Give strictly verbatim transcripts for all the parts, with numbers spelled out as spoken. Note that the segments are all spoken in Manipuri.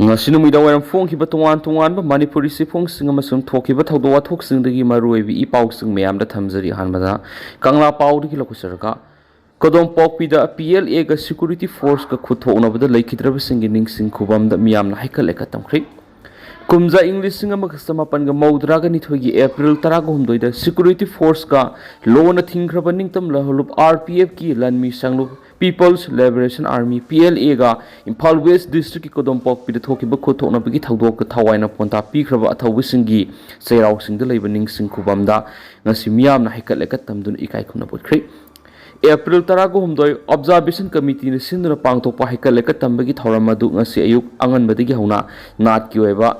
ꯉꯁꯤ ꯅꯨꯃꯤꯗꯥꯡ ꯋꯥꯏꯔꯝ ꯐꯣꯡꯈꯤꯕ ꯇꯣꯉꯥꯟ ꯇꯣꯉꯥꯟꯕ ꯃꯅꯤꯄꯨꯔꯤ ꯆꯦꯐꯣꯡꯁꯤꯡ ꯑꯃꯁꯨꯡ ꯊꯣꯛꯈꯤꯕ ꯊꯧꯗꯣꯛ ꯋꯥꯊꯣꯛꯁꯤꯡꯗꯒꯤ ꯃꯔꯨꯑꯣꯏꯕ ꯏ ꯄꯥꯎꯁꯤꯡ ꯃꯌꯥꯝꯗ ꯊꯝꯖꯔꯤ꯫ ꯑꯍꯥꯟꯕꯗ ꯀꯪꯂꯥ ꯄꯥꯎꯗꯒꯤ ꯂꯧꯈꯠꯆꯔꯒ, ꯀꯣꯗꯣꯝꯄꯣꯛꯄꯤꯗ ꯄꯤ ꯑꯦꯜ ꯑꯦꯒ ꯁꯦꯀ꯭ꯌꯨꯔꯤꯇꯤ ꯐꯣꯔꯁꯀ ꯈꯨꯠ ꯊꯣꯛꯅꯕꯗ ꯂꯩꯈꯤꯗ꯭ꯔꯕꯁꯤꯡꯒꯤ ꯅꯤꯡꯁꯤꯡ ꯈꯨꯕꯝꯗ ꯃꯤꯌꯥꯝꯅ ꯍꯩꯀꯠ ꯂꯩꯀꯠ ꯇꯝꯈ꯭ꯔꯦ꯫ ꯀꯨꯝꯖꯥ ꯏꯪ ꯂꯤꯁꯤꯡ ꯑꯃꯒ ꯆꯃꯥꯄꯟꯒ ꯃꯧꯗ꯭ꯔꯥꯒ ꯅꯤꯊꯣꯏꯒꯤ ꯑꯦꯄ꯭ꯔꯤꯜ ꯇꯔꯥꯒ ꯍꯨꯝꯗꯣꯏꯗ ꯁꯦꯀ꯭ꯌꯨꯔꯤꯇꯤ ꯐꯣꯔꯁꯀ ꯂꯣꯟꯅ ꯊꯤꯡꯈ꯭ꯔꯕ ꯅꯤꯡꯇꯝ ꯂꯍꯂꯨꯞ ꯑꯥꯔ ꯄꯤ ꯑꯦꯐꯀꯤ ꯂꯥꯟꯃꯤ ꯁꯥꯡꯂꯨꯞ people's liberation army, P L ꯑꯦꯒ ꯏꯝꯐꯥꯜ ꯋꯦꯁ ꯗꯤꯁꯇ꯭ꯔꯤꯛꯀꯤ ꯀꯣꯗꯣꯝꯄꯣꯛꯄꯤꯗ ꯊꯣꯛꯈꯤꯕ ꯈꯨꯠ ꯊꯣꯛꯅꯕꯒꯤ ꯊꯧꯗꯣꯛꯇ ꯊꯋꯥꯏꯅ ꯄꯣꯟꯊꯥ ꯄꯤꯈ꯭ꯔꯕ ꯑꯊꯧꯕꯁꯤꯡꯒꯤ ꯆꯩꯔꯥꯎꯁꯤꯡꯗ ꯂꯩꯕ ꯅꯤꯡꯁꯤꯡ ꯈꯨꯕꯝꯗ ꯉꯁꯤ ꯃꯤꯌꯥꯝꯅ ꯍꯩꯀꯠ ꯂꯩꯀꯠ ꯇꯝꯗꯨꯅ ꯏꯀꯥꯏ ꯈꯨꯝꯅꯕ ꯎꯠꯈ꯭ꯔꯦ꯫ ꯑꯦꯄ꯭ꯔꯤꯜ ꯇꯔꯥꯒ ꯍꯨꯝꯗꯣꯏ ꯑꯣꯕꯖꯥꯔꯕꯦꯁꯟ ꯀꯃꯤꯇꯤꯅ ꯁꯤꯟꯗꯨꯅ ꯄꯥꯡꯊꯣꯛꯄ ꯍꯩꯀꯠ ꯂꯩꯀꯠ ꯇꯝꯕꯒꯤ ꯊꯧꯔꯝ ꯑꯗꯨ ꯉꯁꯤ ꯑꯌꯨꯛ ꯑꯉꯟꯕꯗꯒꯤ ꯍꯧꯅ ꯅꯥꯠꯀꯤ ꯑꯣꯏꯕ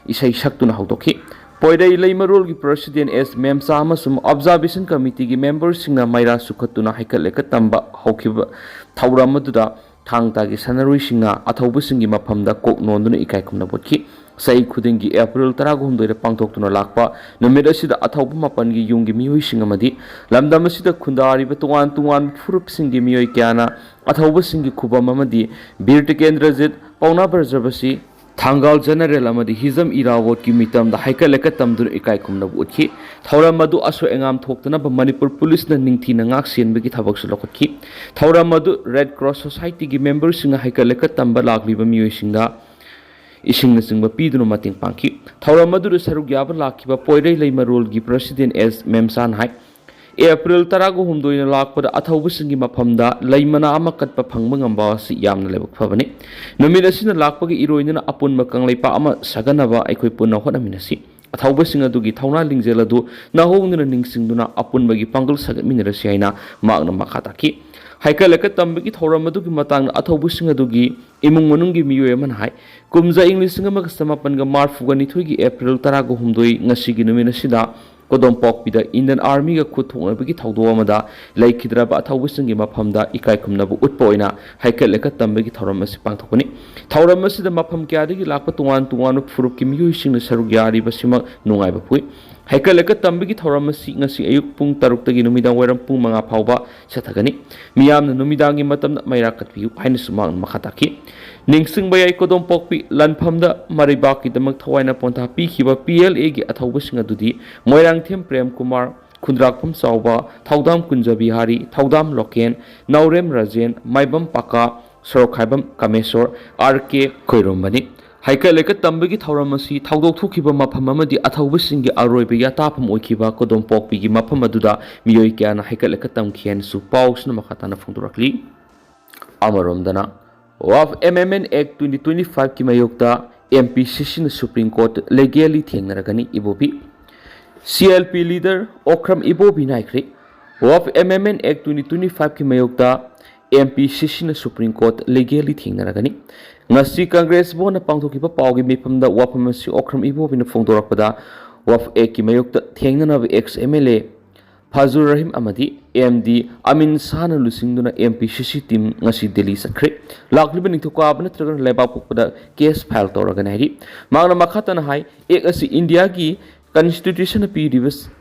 ꯏꯁꯩ ꯁꯛꯇꯨꯅ ꯍꯧꯗꯣꯛꯈꯤ꯫ ꯄꯣꯏꯔꯩ ꯂꯩꯃꯔꯣꯜꯒꯤ ꯄ꯭ꯔꯁꯤꯗꯦꯟ ꯑꯦꯁ ꯃꯦꯝꯆꯥ ꯑꯃꯁꯨꯡ ꯑꯣꯕꯖꯥꯔꯕꯦꯁꯟ ꯀꯃꯤꯇꯤꯒꯤ ꯃꯦꯝꯕꯔꯁꯤꯡꯅ ꯃꯩꯔꯥ ꯆꯨꯈꯠꯇꯨꯅ ꯍꯩꯀꯠ ꯂꯩꯀꯠ ꯇꯝꯕ ꯍꯧꯈꯤꯕ ꯊꯧꯔꯝ ꯑꯗꯨꯗ ꯊꯥꯡ ꯇꯥꯒꯤ ꯁꯥꯟꯅꯔꯣꯏꯁꯤꯡꯅ ꯑꯊꯧꯕꯁꯤꯡꯒꯤ ꯃꯐꯝꯗ ꯀꯣꯛ ꯅꯣꯟꯗꯨꯅ ꯏꯀꯥꯏ ꯈꯨꯝꯅꯕ ꯎꯠꯈꯤ꯫ ꯆꯍꯤ ꯈꯨꯗꯤꯡꯒꯤ ꯑꯦꯄ꯭ꯔꯤꯜ ꯇꯔꯥꯒ ꯍꯨꯝꯗꯣꯏꯗ ꯄꯥꯡꯊꯣꯛꯇꯨꯅ ꯂꯥꯛꯄ ꯅꯨꯃꯤꯠ ꯑꯁꯤꯗ ꯑꯊꯧꯕ ꯃꯥꯄꯟꯒꯤ ꯌꯨꯝꯒꯤ ꯃꯤꯑꯣꯏꯁꯤꯡ ꯑꯃꯗꯤ ꯂꯝꯗꯝ ꯑꯁꯤꯗ ꯈꯨꯟꯗꯥꯔꯤꯕ ꯇꯣꯉꯥꯟ ꯇꯣꯉꯥꯟꯕ ꯐꯨꯔꯨꯞꯁꯤꯡꯒꯤ ꯃꯤꯑꯣꯏ ꯀꯌꯥꯅ ꯑꯊꯧꯕꯁꯤꯡꯒꯤ ꯈꯨꯕꯝ ꯑꯃꯗꯤ ꯕꯤꯔ ꯇꯤꯀꯦꯟꯗ꯭ꯔꯖꯤꯠ, ꯄꯥꯎꯅꯥ ꯕ꯭ꯔꯖꯕꯁꯤ, ꯊꯥꯡꯒꯥꯜ ꯖꯦꯅꯔꯦꯜ ꯑꯃꯗꯤ ꯍꯤꯖꯝ ꯏꯔꯥꯕꯣꯠꯀꯤ ꯃꯤꯇꯝꯗ ꯍꯩꯀꯠ ꯂꯩꯀꯠ ꯇꯝꯗꯨꯅ ꯏꯀꯥꯏ ꯈꯨꯝꯅꯕ ꯎꯠꯈꯤ꯫ ꯊꯧꯔꯝ ꯑꯗꯨ ꯑꯁꯣꯏ ꯑꯉꯥꯝ ꯊꯣꯛꯇꯅꯕ ꯃꯅꯤꯄꯨꯔ ꯄꯨꯂꯤꯁꯅ ꯅꯤꯡꯊꯤꯅ ꯉꯥꯛ ꯁꯦꯟꯕꯒꯤ ꯊꯕꯛꯁꯨ ꯂꯧꯈꯠꯈꯤ꯫ ꯊꯧꯔꯝ ꯑꯗꯨ ꯔꯦꯗ ꯀ꯭ꯔꯣꯁ ꯁꯣꯁꯥꯏꯇꯤꯒꯤ ꯃꯦꯝꯕꯔꯁꯤꯡꯅ ꯍꯩꯀꯠ ꯂꯩꯀꯠ ꯇꯝꯕ ꯂꯥꯛꯂꯤꯕ ꯃꯤꯑꯣꯏꯁꯤꯡꯗ ꯏꯁꯤꯡꯅꯆꯤꯡꯕ ꯄꯤꯗꯨꯅ ꯃꯇꯦꯡ ꯄꯥꯡꯈꯤ꯫ ꯊꯧꯔꯝ ꯑꯗꯨꯗ ꯁꯔꯨꯛ ꯌꯥꯕ ꯂꯥꯛꯈꯤꯕ ꯄꯣꯏꯔꯩ ꯂꯩꯃꯔꯣꯜꯒꯤ ꯄ꯭ꯔꯁꯤꯗꯦꯟ ꯑꯦꯁ ꯃꯦꯝꯆꯥꯅ ꯍꯥꯏ, ꯑꯦꯄ꯭ꯔꯤꯜ ꯇꯔꯥꯒ ꯍꯨꯝꯗꯣꯏꯅ ꯂꯥꯛꯄꯗ ꯑꯊꯧꯕꯁꯤꯡꯒꯤ ꯃꯐꯝꯗ ꯂꯩ ꯃꯅꯥ ꯑꯃ ꯀꯠꯄ ꯐꯪꯕ ꯉꯝꯕ ꯑꯁꯤ ꯌꯥꯝꯅ ꯂꯥꯏꯕꯛ ꯐꯕꯅꯤ꯫ ꯅꯨꯃꯤꯠ ꯑꯁꯤꯅ ꯂꯥꯛꯄꯒꯤ ꯏꯔꯣꯏꯅꯅ ꯑꯄꯨꯟꯕ ꯀꯪꯂꯩꯄꯥꯛ ꯑꯃ ꯁꯥꯒꯠꯅꯕ ꯑꯩꯈꯣꯏ ꯄꯨꯟꯅ ꯍꯣꯠꯅꯃꯤꯟꯅꯁꯤ꯫ ꯑꯊꯧꯕꯁꯤꯡ ꯑꯗꯨꯒꯤ ꯊꯧꯅꯥ ꯂꯤꯡꯖꯦꯜ ꯑꯗꯨ ꯅꯧꯍꯧꯅꯅ ꯅꯤꯡꯁꯤꯡꯗꯨꯅ ꯑꯄꯨꯟꯕꯒꯤ ꯄꯥꯡꯒꯜ ꯁꯥꯒꯠꯃꯤꯟꯅꯔꯁꯤ ꯍꯥꯏꯅ ꯃꯍꯥꯛꯅ ꯃꯈꯥ ꯇꯥꯈꯤ꯫ ꯍꯩꯀꯠ ꯂꯩꯀꯠ ꯇꯝꯕꯒꯤ ꯊꯧꯔꯝ ꯑꯗꯨꯒꯤ ꯃꯇꯥꯡꯗ ꯑꯊꯧꯕꯁꯤꯡ ꯑꯗꯨꯒꯤ ꯏꯃꯨꯡ ꯃꯅꯨꯡꯒꯤ ꯃꯤꯑꯣꯏ ꯑꯃꯅ ꯍꯥꯏ, ꯀꯨꯝꯖꯥ ꯏꯪ ꯂꯤꯁꯤꯡ ꯑꯃꯒ ꯆꯃꯥꯄꯟꯒ ꯃꯔꯤꯐꯨꯒ ꯅꯤꯊꯣꯏꯒꯤ ꯑꯦꯄ꯭ꯔꯤꯜ ꯇꯔꯥꯒ ꯍꯨꯝꯗꯣꯏ ꯉꯁꯤꯒꯤ ꯅꯨꯃꯤꯠ ꯑꯁꯤꯗ ꯀꯣꯗꯣꯝꯄꯣꯛꯄꯤꯗ ꯏꯟꯗꯤꯌꯟ ꯑꯥꯔꯃꯤꯒ ꯈꯨꯠ ꯊꯣꯛꯅꯕꯒꯤ ꯊꯧꯗꯣꯛ ꯑꯃꯗ ꯂꯩꯈꯤꯗ꯭ꯔꯕ ꯑꯊꯧꯕꯁꯤꯡꯒꯤ ꯃꯐꯝꯗ ꯏꯀꯥꯏ ꯈꯨꯝꯅꯕ ꯎꯠꯄ ꯑꯣꯏꯅ ꯍꯩꯀꯠ ꯂꯩꯀꯠ ꯇꯝꯕꯒꯤ ꯊꯧꯔꯝ ꯑꯁꯤ ꯄꯥꯡꯊꯣꯛꯄꯅꯤ꯫ ꯊꯧꯔꯝ ꯑꯁꯤꯗ ꯃꯐꯝ ꯀꯌꯥꯗꯒꯤ ꯂꯥꯛꯄ ꯇꯣꯉꯥꯟ ꯇꯣꯉꯥꯟꯕ ꯐꯨꯔꯨꯞꯀꯤ ꯃꯤꯑꯣꯏꯁꯤꯡꯅ ꯁꯔꯨꯛ ꯌꯥꯔꯤꯕꯁꯤꯃꯛ ꯅꯨꯡꯉꯥꯏꯕ ꯐꯣꯡꯏ꯫ ꯍꯩꯀꯠ ꯂꯩꯀꯠ ꯇꯝꯕꯒꯤ ꯊꯧꯔꯝ ꯑꯁꯤ ꯉꯁꯤ ꯑꯌꯨꯛ ꯄꯨꯡ ꯇꯔꯨꯛꯇꯒꯤ ꯅꯨꯃꯤꯗꯥꯡ ꯋꯥꯏꯔꯝ ꯄꯨꯡ ꯃꯉꯥ ꯐꯥꯎꯕ ꯆꯠꯊꯒꯅꯤ꯫ ꯃꯤꯌꯥꯝꯅ ꯅꯨꯃꯤꯗꯥꯡꯒꯤ ꯃꯇꯝꯗ ꯃꯩꯔꯥ ꯀꯠꯄꯤꯌꯨ ꯍꯥꯏꯅꯁꯨ ꯃꯍꯥꯛꯅ ꯃꯈꯥ ꯇꯥꯈꯤ꯫ ꯅꯤꯡꯁꯤꯡꯕ ꯌꯥꯏ, ꯀꯣꯗꯣꯝꯄꯣꯛꯄꯤ ꯂꯥꯟꯐꯝꯗ ꯃꯔꯩꯕꯥꯛꯀꯤꯗꯃꯛ ꯊꯋꯥꯏꯅ ꯄꯣꯟꯊꯥ ꯄꯤꯈꯤꯕ ꯄꯤ ꯑꯦꯜ ꯑꯦꯒꯤ ꯑꯊꯧꯕꯁꯤꯡ ꯑꯗꯨꯗꯤ ꯃꯣꯏꯔꯥꯡꯊꯦꯝ ꯄ꯭ꯔꯦꯝ ꯀꯨꯃꯥꯔ, ꯈꯨꯟꯗ꯭ꯔꯥꯛꯄꯝ ꯆꯥꯎꯕ, ꯊꯧꯗꯥꯝ ꯀꯨꯟꯖ ꯕꯤꯍꯥꯔꯤ, ꯊꯧꯗꯥꯝ ꯂꯣꯀꯦꯟ, ꯅꯥꯎꯔꯦꯝ ꯔꯥꯖꯦꯟ, ꯃꯥꯏꯕꯝ ꯄꯥꯀꯥ, ꯁꯣꯔꯣꯛꯈꯥꯏꯕꯝ ꯀꯥꯃꯦꯁꯣꯔ, ꯑꯥꯔ ꯀꯦ ꯈꯣꯏꯔꯣꯝꯕꯅꯤ꯫ ꯍꯩꯀꯠ ꯂꯩꯀꯠ ꯇꯝꯕꯒꯤ ꯊꯧꯔꯝ ꯑꯁꯤ ꯊꯧꯗꯣꯛ ꯊꯣꯛꯈꯤꯕ ꯃꯐꯝ ꯑꯃꯗꯤ ꯑꯊꯧꯕꯁꯤꯡꯒꯤ ꯑꯔꯣꯏꯕ ꯌꯥꯇꯥꯐꯝ ꯑꯣꯏꯈꯤꯕ ꯀꯣꯗꯣꯝꯄꯣꯛꯄꯤꯒꯤ ꯃꯐꯝ ꯑꯗꯨꯗ ꯃꯤꯑꯣꯏ ꯀꯌꯥꯅ ꯍꯩꯀꯠ ꯂꯩꯀꯠ ꯇꯝꯈꯤ ꯍꯥꯏꯅꯁꯨ ꯄꯥꯎꯁꯤꯅ ꯃꯈꯥ ꯇꯥꯅ ꯐꯣꯡꯗꯣꯔꯛꯂꯤ꯫ ꯑꯃꯔꯣꯝꯗꯅ, Waqf Amendment Act twenty twenty-five ꯀꯤ ꯃꯥꯌꯣꯛꯇ M P C C ꯅ Supreme Court legally ꯊꯦꯡꯅꯔꯒꯅꯤ꯫ ꯏꯕꯣꯕꯤ, C L P leader Okram ꯏꯕꯣꯕꯤ ꯅꯥꯏꯈ꯭ꯔꯦ꯫ Waqf Amendment Act twenty twenty-five ꯀꯤ ꯃꯥꯌꯣꯛꯇ M P C C ꯅ Supreme Court legally ꯊꯦꯡꯅꯔꯒꯅꯤ꯫ ꯉꯁꯤ Congress ꯚꯣꯟꯅ ꯄꯥꯡꯊꯣꯛꯈꯤꯕ ꯄꯥꯎꯒꯤ ꯃꯤꯐꯝꯗ ꯋꯥꯐꯝ ꯑꯁꯤ ꯑꯣꯀ꯭ꯔꯝ ꯏꯕꯣꯕꯤꯅ ꯐꯣꯡꯗꯣꯔꯛꯄꯗ, Waqf Act ꯀꯤ ꯃꯥꯌꯣꯛꯇ ꯊꯦꯡꯅꯅꯕ ex M L A ꯐꯥꯖꯨꯔ Rahim ꯑꯃꯗꯤ M D ꯑꯃꯤꯟ ꯁꯥꯍꯅ ꯂꯨꯆꯤꯡꯗꯨꯅ M P C C team ꯉꯁꯤ ꯗꯤꯜꯂꯤ ꯆꯠꯈ꯭ꯔꯦ꯫ ꯂꯥꯛꯂꯤꯕ ꯅꯤꯡꯊꯧꯀꯥꯕ ꯅꯠꯇ꯭ꯔꯒꯅ ꯂꯩꯕꯥꯛꯄꯣꯛꯄꯗ case file ꯇꯧꯔꯒꯅꯤ ꯍꯥꯏꯔꯤ꯫ ꯃꯍꯥꯛꯅ ꯃꯈꯥ ꯇꯥꯅ ꯍꯥꯏ, Act ꯑꯁꯤ ꯏꯟꯗꯤꯌꯥꯒꯤ Constitution ꯅ ꯄꯤꯔꯤꯕ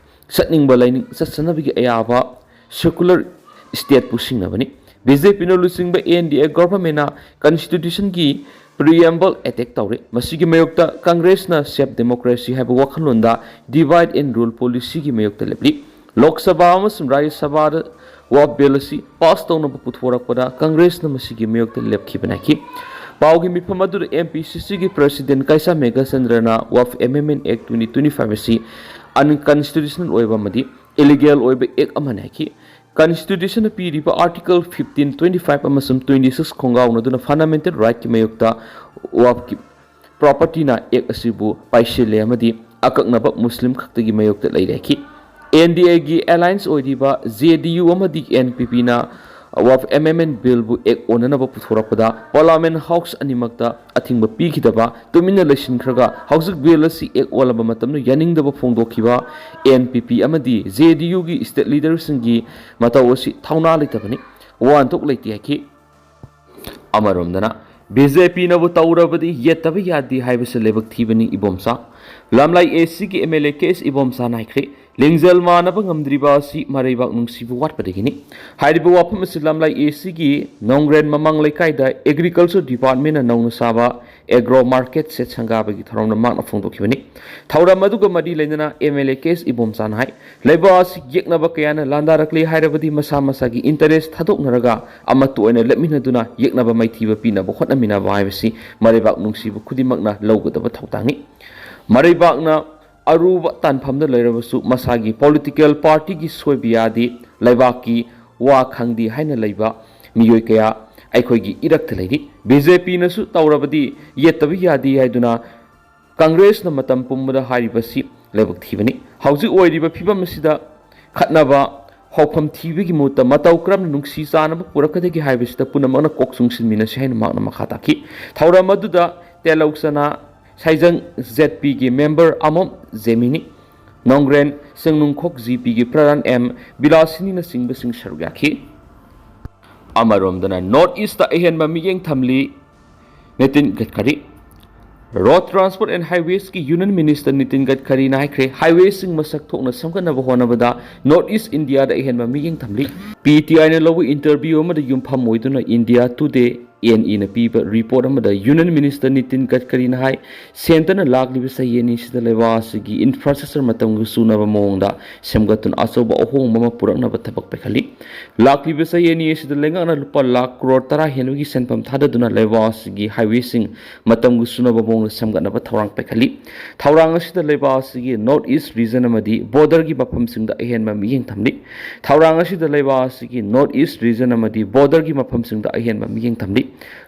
ꯆꯠꯅꯤꯡꯕ ꯂꯥꯏꯅꯤꯡ ꯆꯠꯆꯅꯕꯒꯤ ꯑꯌꯥꯕ secular state ꯄꯨ ꯁꯤꯡꯅꯕꯅꯤ꯫ B J P ꯅ ꯂꯨꯆꯤꯡꯕ N D A government ꯅ Constitution ꯒꯤ preamble attack ꯇꯧꯔꯤ꯫ ꯃꯁꯤꯒꯤ ꯃꯥꯌꯣꯛꯇ Congress ꯅ safe democracy ꯍꯥꯏꯕ ꯋꯥꯈꯜꯂꯣꯟꯗ divide and rule policy ꯒꯤ ꯃꯥꯌꯣꯛꯇ ꯂꯦꯞꯂꯤ꯫ ꯂꯣꯛ ꯁꯚꯥ ꯑꯃꯁꯨꯡ ꯔꯥꯖ꯭ꯌ ꯁꯚꯥꯗ Waqf bill ꯑꯁꯤ pass ꯇꯧꯅꯕ ꯄꯨꯊꯣꯔꯛꯄꯗ Congress ꯅ ꯃꯁꯤꯒꯤ ꯃꯥꯌꯣꯛꯇ ꯂꯦꯞꯈꯤꯕꯅꯤ ꯍꯥꯏꯈꯤ꯫ ꯄꯥꯎꯒꯤ ꯃꯤꯐꯝ ꯑꯗꯨꯗ M P C C ꯒꯤ President ꯀꯩꯁꯥꯝ ꯃꯦꯘꯆꯟꯗ꯭ꯔꯅ Waqf Amendment Act twenty twenty-five ꯑꯁꯤ unconstitutional ꯑꯣꯏꯕ ꯑꯃꯗꯤ illegal ꯑꯣꯏꯕ act ꯑꯃꯅꯤ ꯍꯥꯏꯈꯤ꯫ Constitution ꯅ ꯄꯤꯔꯤꯕ Article fifteen, twenty-five ꯑꯃꯁꯨꯡ twenty-six ꯈꯣꯡꯒꯥꯎꯅꯗꯨꯅ fundamental right ꯀꯤ ꯃꯥꯌꯣꯛꯇ Waqf ꯀꯤ property ꯅ Act ꯑꯁꯤꯕꯨ ꯄꯥꯏꯁꯤꯜꯂꯦ ꯑꯃꯗꯤ ꯑꯀꯛꯅꯕ ꯃꯨꯁꯂꯤꯝ ꯈꯛꯇꯒꯤ ꯃꯥꯌꯣꯛꯇ ꯂꯩꯔꯦ ꯍꯥꯏꯈꯤ꯫ N D A ꯒꯤ alliance ꯑꯣꯏꯔꯤꯕ J D U ꯑꯃꯗꯤ N P P ꯅ Waqf Amendment bill ꯕꯨ Act ꯑꯣꯟꯅꯅꯕ ꯄꯨꯊꯣꯔꯛꯄꯗ Parliament House ꯑꯅꯤꯃꯛꯇ ꯑꯊꯤꯡꯕ ꯄꯤꯈꯤꯗꯕ ꯇꯨꯃꯤꯟꯅ ꯂꯩꯁꯤꯟꯈ꯭ꯔꯒ ꯍꯧꯖꯤꯛ bill ꯑꯁꯤ Act ꯑꯣꯜꯂꯕ ꯃꯇꯝꯗ ꯌꯥꯅꯤꯡꯗꯕ ꯐꯣꯡꯗꯣꯛꯈꯤꯕ N P P ꯑꯃꯗꯤ J D U ꯒꯤ state leader ꯁꯤꯡꯒꯤ ꯃꯇꯧ ꯑꯁꯤ ꯊꯧꯅꯥ ꯂꯩꯇꯕꯅꯤ, ꯋꯥꯍꯟꯊꯣꯛ ꯂꯩꯇꯦ ꯍꯥꯏꯈꯤ꯫ ꯑꯃꯔꯣꯝꯗꯅ, ꯕꯤ ꯖꯦ ꯄꯤꯅꯕꯨ ꯇꯧꯔꯕꯗꯤ ꯌꯦꯠꯇꯕ ꯌꯥꯗꯦ ꯍꯥꯏꯕꯁꯤ ꯂꯥꯏꯕꯛ ꯊꯤꯕꯅꯤ ꯏꯕꯣꯝꯆꯥ꯫ ꯂꯝꯂꯥꯏ ꯑꯦ ꯁꯤꯒꯤ ꯑꯦꯝ ꯑꯦꯜ ꯑꯦ ꯀꯦ ꯑꯦꯁ ꯏꯕꯣꯝꯆꯥꯅ ꯍꯥꯏꯈ꯭ꯔꯦ, ꯂꯤꯡꯖꯦꯜ ꯃꯥꯟꯅꯕ ꯉꯝꯗ꯭ꯔꯤꯕ ꯑꯁꯤ ꯃꯔꯩꯕꯥꯛ ꯅꯨꯡꯁꯤꯕ ꯋꯥꯠꯄꯗꯒꯤꯅꯤ꯫ ꯍꯥꯏꯔꯤꯕ ꯋꯥꯐꯝ ꯑꯁꯤ ꯂꯝꯂꯥꯏ ꯑꯦ ꯁꯤꯒꯤ ꯅꯣꯡꯒ꯭ꯔꯦꯟ ꯃꯃꯥꯡ ꯂꯩꯀꯥꯏꯗ ꯑꯦꯒ꯭ꯔꯤꯀꯜꯆꯔ ꯗꯤꯄꯥꯔꯠꯃꯦꯟꯅ ꯅꯧꯅ ꯁꯥꯕ ꯑꯦꯒ꯭ꯔꯣ ꯃꯥꯔꯀꯦꯠ ꯁꯦꯠ ꯁꯪꯒꯥꯕꯒꯤ ꯊꯧꯔꯝꯗ ꯃꯍꯥꯛꯅ ꯐꯣꯡꯗꯣꯛꯈꯤꯕꯅꯤ꯫ ꯊꯧꯔꯝ ꯑꯗꯨꯒ ꯃꯔꯤ ꯂꯩꯅꯅ ꯑꯦꯝ ꯑꯦꯜ ꯑꯦ ꯀꯦ ꯑꯦꯁ ꯏꯕꯣꯝꯆꯥꯅ ꯍꯥꯏ, ꯂꯩꯕꯥꯛ ꯑꯁꯤ ꯌꯦꯛꯅꯕ ꯀꯌꯥꯅ ꯂꯥꯟꯗꯥꯔꯛꯂꯦ ꯍꯥꯏꯔꯕꯗꯤ ꯃꯁꯥ ꯃꯁꯥꯒꯤ ꯏꯟꯇꯔꯦꯁ ꯊꯥꯗꯣꯛꯅꯔꯒ ꯑꯃꯠꯇ ꯑꯣꯏꯅ ꯂꯦꯞꯃꯤꯟꯅꯗꯨꯅ ꯌꯦꯛꯅꯕ ꯃꯥꯏꯊꯤꯕ ꯄꯤꯅꯕ ꯍꯣꯠꯅꯃꯤꯟꯅꯕ ꯍꯥꯏꯕꯁꯤ ꯃꯔꯩꯕꯥꯛ ꯅꯨꯡꯁꯤꯕ ꯈꯨꯗꯤꯡꯃꯛꯅ ꯂꯧꯒꯗꯕ ꯊꯧꯗꯥꯡꯅꯤ꯫ ꯃꯔꯩꯕꯥꯛꯅ ꯑꯔꯨꯕ ꯇꯥꯟꯐꯝꯗ ꯂꯩꯔꯕꯁꯨ ꯃꯁꯥꯒꯤ ꯄꯣꯂꯤꯇꯤꯀꯦꯜ ꯄꯥꯔꯇꯤꯒꯤ ꯁꯣꯏꯕ ꯌꯥꯗꯦ, ꯂꯩꯕꯥꯛꯀꯤ ꯋꯥ ꯈꯪꯗꯦ ꯍꯥꯏꯅ ꯂꯩꯕ ꯃꯤꯑꯣꯏ ꯀꯌꯥ ꯑꯩꯈꯣꯏꯒꯤ ꯏꯔꯛꯇ ꯂꯩꯔꯤ꯫ ꯕꯤ ꯖꯦ ꯄꯤꯅꯁꯨ ꯇꯧꯔꯕꯗꯤ ꯌꯦꯠꯇꯕ ꯌꯥꯗꯦ ꯍꯥꯏꯗꯨꯅ ꯀꯪꯒ꯭ꯔꯦꯁꯅ ꯃꯇꯝ ꯄꯨꯝꯕꯗ ꯍꯥꯏꯔꯤꯕꯁꯤ ꯂꯥꯏꯕꯛ ꯊꯤꯕꯅꯤ꯫ ꯍꯧꯖꯤꯛ ꯑꯣꯏꯔꯤꯕ ꯐꯤꯕꯝ ꯑꯁꯤꯗ ꯈꯠꯅꯕ, ꯍꯧꯐꯝ ꯊꯤꯕꯒꯤ ꯃꯍꯨꯠꯇ ꯃꯇꯧ ꯀꯔꯝꯅ ꯅꯨꯡꯁꯤ ꯆꯥꯟꯅꯕ ꯄꯨꯔꯛꯀꯗꯒꯦ ꯍꯥꯏꯕꯁꯤꯗ ꯄꯨꯝꯅꯃꯛꯅ ꯀꯣꯛ ꯆꯨꯡꯁꯤꯟꯃꯤꯟꯅꯁꯤ ꯍꯥꯏꯅ ꯃꯍꯥꯛꯅ ꯃꯈꯥ ꯇꯥꯈꯤ꯫ ꯊꯧꯔꯝ ꯑꯗꯨꯗ ꯇꯦꯂꯧ ꯆꯅꯥ ꯁꯥꯏꯖꯪ ꯖꯦꯠ ꯄꯤꯒꯤ ꯃꯦꯝꯕꯔ ꯑꯃꯣꯝ ꯖꯦꯃꯤꯅꯤ, ꯅꯣꯡꯒ꯭ꯔꯦꯟ ꯆꯤꯡꯅꯨꯡꯈꯣꯛ ꯖꯤ ꯄꯤꯒꯤ ꯄ꯭ꯔꯙꯥꯟ ꯑꯦꯝ ꯕꯤꯂꯥꯁꯤꯅꯤꯅꯆꯤꯡꯕꯁꯤꯡ ꯁꯔꯨꯛ ꯌꯥꯈꯤ꯫ ꯑꯃꯔꯣꯝꯗꯅ ꯅꯣꯔꯠ ꯏꯁꯇ ꯑꯍꯦꯟꯕ ꯃꯤꯠꯌꯦꯡ ꯊꯝꯂꯤ Nitin Gadkari. Road transport and ꯍꯥꯏꯋꯦꯁꯀꯤ ꯌꯨꯅꯤꯌꯟ ꯃꯤꯅꯤꯁꯇꯔ ꯅꯤꯇꯤꯟ ꯒꯠꯀꯔꯤꯅ ꯍꯥꯏꯈ꯭ꯔꯦ, ꯍꯥꯏꯋꯦꯁꯤꯡ ꯃꯁꯛ ꯊꯣꯛꯅ ꯁꯦꯝꯒꯠꯅꯕ ꯍꯣꯠꯅꯕꯗ ꯅꯣꯔꯠ ꯏꯁ ꯏꯟꯗꯤꯌꯥꯗ ꯑꯍꯦꯟꯕ ꯃꯤꯠꯌꯦꯡ ꯊꯝꯂꯤ꯫ ꯄꯤ ꯇꯤ ꯑꯥꯏꯅ ꯂꯧꯕ ꯏꯟꯇꯔꯚ꯭ꯌꯨ ꯑꯃꯗ ꯌꯨꯝꯐꯝ ꯑꯣꯏꯗꯨꯅ ꯏꯟꯗꯤꯌꯥ ꯇꯨꯗꯦ, ꯑꯦꯟ ꯏꯅ ꯄꯤꯕ ꯔꯤꯄꯣꯔꯠ ꯑꯃꯗ ꯌꯨꯅꯤꯌꯟ ꯃꯤꯅꯤꯁꯇꯔ ꯅꯤꯇꯤꯟ ꯒꯠꯀꯔꯤꯅ ꯍꯥꯏ, ꯁꯦꯟꯇꯔꯅ ꯂꯥꯛꯂꯤꯕ ꯆꯍꯤ ꯑꯅꯤꯁꯤꯗ ꯂꯩꯕꯥꯛ ꯑꯁꯤꯒꯤ ꯏꯟꯐ꯭ꯔꯥꯁ꯭ꯇ꯭ꯔꯛꯆꯔ ꯃꯇꯝꯒ ꯆꯨꯅꯕ ꯃꯑꯣꯡꯗ ꯁꯦꯝꯒꯠꯇꯨꯅ ꯑꯆꯧꯕ ꯑꯍꯣꯡꯕ ꯑꯃ ꯄꯨꯔꯛꯅꯕ ꯊꯕꯛ ꯄꯥꯏꯈꯠꯂꯤ꯫ ꯂꯥꯛꯂꯤꯕ ꯆꯍꯤ ꯑꯅꯤ ꯑꯁꯤꯗ ꯂꯩꯉꯥꯛꯅ ꯂꯨꯄꯥ ꯂꯥꯈ ꯀ꯭ꯔꯣꯔ ꯇꯔꯥ ꯍꯦꯟꯕꯒꯤ ꯁꯦꯟꯐꯝ ꯊꯥꯗꯗꯨꯅ ꯂꯩꯕꯥꯛ ꯑꯁꯤꯒꯤ ꯍꯥꯏꯋꯦꯁꯤꯡ ꯃꯇꯝꯒ ꯆꯨꯅꯕ ꯃꯑꯣꯡꯗ ꯁꯦꯝꯒꯠꯅꯕ ꯊꯧꯔꯥꯡ ꯄꯥꯏꯈꯠꯂꯤ꯫ ꯊꯧꯔꯥꯡ ꯑꯁꯤꯗ ꯂꯩꯕꯥꯛ ꯑꯁꯤꯒꯤ ꯅꯣꯔꯠ ꯏꯁ ꯔꯤꯖꯟ ꯑꯃꯗꯤ ꯕꯣꯔꯗꯔꯒꯤ ꯃꯐꯝꯁꯤꯡꯗ ꯑꯍꯦꯟꯕ ꯃꯤꯠꯌꯦꯡ ꯊꯝꯂꯤ꯫ ꯊꯧꯔꯥꯡ ꯑꯁꯤꯗ ꯂꯩꯕꯥꯛ ꯑꯁꯤꯒꯤ ꯅꯣꯔꯠ ꯏꯁ ꯔꯤꯖꯟ ꯑꯃꯗꯤ ꯕꯣꯔꯗꯔꯒꯤ ꯃꯐꯝꯁꯤꯡꯗ ꯑꯍꯦꯟꯕ ꯃꯤꯠꯌꯦꯡ ꯊꯝꯂꯤ꯫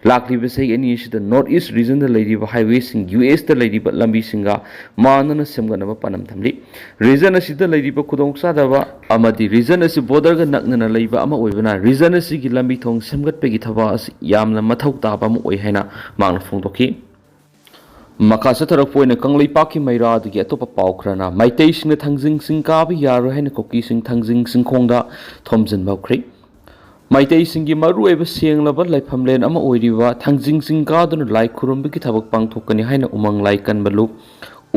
ꯂꯥꯛꯂꯤꯕ ꯆꯍꯤ ꯑꯅꯤ ꯑꯁꯤꯗ ꯅꯣꯔꯠ ꯏꯁ ꯔꯤꯖꯟꯗ ꯂꯩꯔꯤꯕ ꯍꯥꯏꯋꯦꯁꯤꯡ ꯌꯨ ꯑꯦꯁꯇ ꯂꯩꯔꯤꯕ ꯂꯝꯕꯤꯁꯤꯡꯒ ꯃꯥꯟꯅꯅ ꯁꯦꯝꯒꯠꯅꯕ ꯄꯥꯟꯗꯝ ꯊꯝꯂꯤ꯫ ꯔꯤꯖꯟ ꯑꯁꯤꯗ ꯂꯩꯔꯤꯕ ꯈꯨꯗꯣꯡꯆꯥꯗꯕ ꯑꯃꯗꯤ ꯔꯤꯖꯟ ꯑꯁꯤ ꯕꯣꯔꯗꯔꯒ ꯅꯛꯅꯅ ꯂꯩꯕ ꯑꯃ ꯑꯣꯏꯕꯅ ꯔꯤꯖꯟ ꯑꯁꯤꯒꯤ ꯂꯝꯕꯤ ꯊꯣꯡ ꯁꯦꯝꯒꯠꯄꯒꯤ ꯊꯕꯛ ꯑꯁꯤ ꯌꯥꯝꯅ ꯃꯊꯧ ꯇꯥꯕ ꯑꯃ ꯑꯣꯏ ꯍꯥꯏꯅ ꯃꯍꯥꯛꯅ ꯐꯣꯡꯗꯣꯛꯈꯤ꯫ ꯃꯈꯥ ꯆꯠꯊꯔꯛꯄ ꯑꯣꯏꯅ ꯀꯪꯂꯩꯄꯥꯛꯀꯤ ꯃꯩꯔꯥ ꯑꯗꯨꯒꯤ ꯑꯇꯣꯞꯄ ꯄꯥꯎ ꯈꯔꯅ ꯃꯩꯇꯩꯁꯤꯡꯅ ꯊꯥꯡꯖꯤꯡ ꯆꯤꯡ ꯀꯥꯕ ꯌꯥꯔꯣꯏ ꯍꯥꯏꯅ ꯀꯨꯀꯤꯁꯤꯡ ꯊꯥꯡꯖꯤꯡ ꯆꯤꯡꯈꯣꯡꯗ ꯊꯣꯝꯖꯤꯟꯕ ꯍꯧꯈ꯭ꯔꯦ꯫ ꯃꯩꯇꯩꯁꯤꯡꯒꯤ ꯃꯔꯨꯑꯣꯏꯕ ꯁꯦꯡꯂꯕ ꯂꯥꯏꯐꯝꯂꯦꯟ ꯑꯃ ꯑꯣꯏꯔꯤꯕ ꯊꯥꯡꯖꯤꯡ ꯆꯤꯡ ꯀꯥꯗꯨꯅ ꯂꯥꯏ ꯈꯨꯔꯨꯝꯕꯒꯤ ꯊꯕꯛ ꯄꯥꯡꯊꯣꯛꯀꯅꯤ ꯍꯥꯏꯅ ꯎꯃꯪ ꯂꯥꯏ ꯀꯟꯕ ꯂꯨꯞ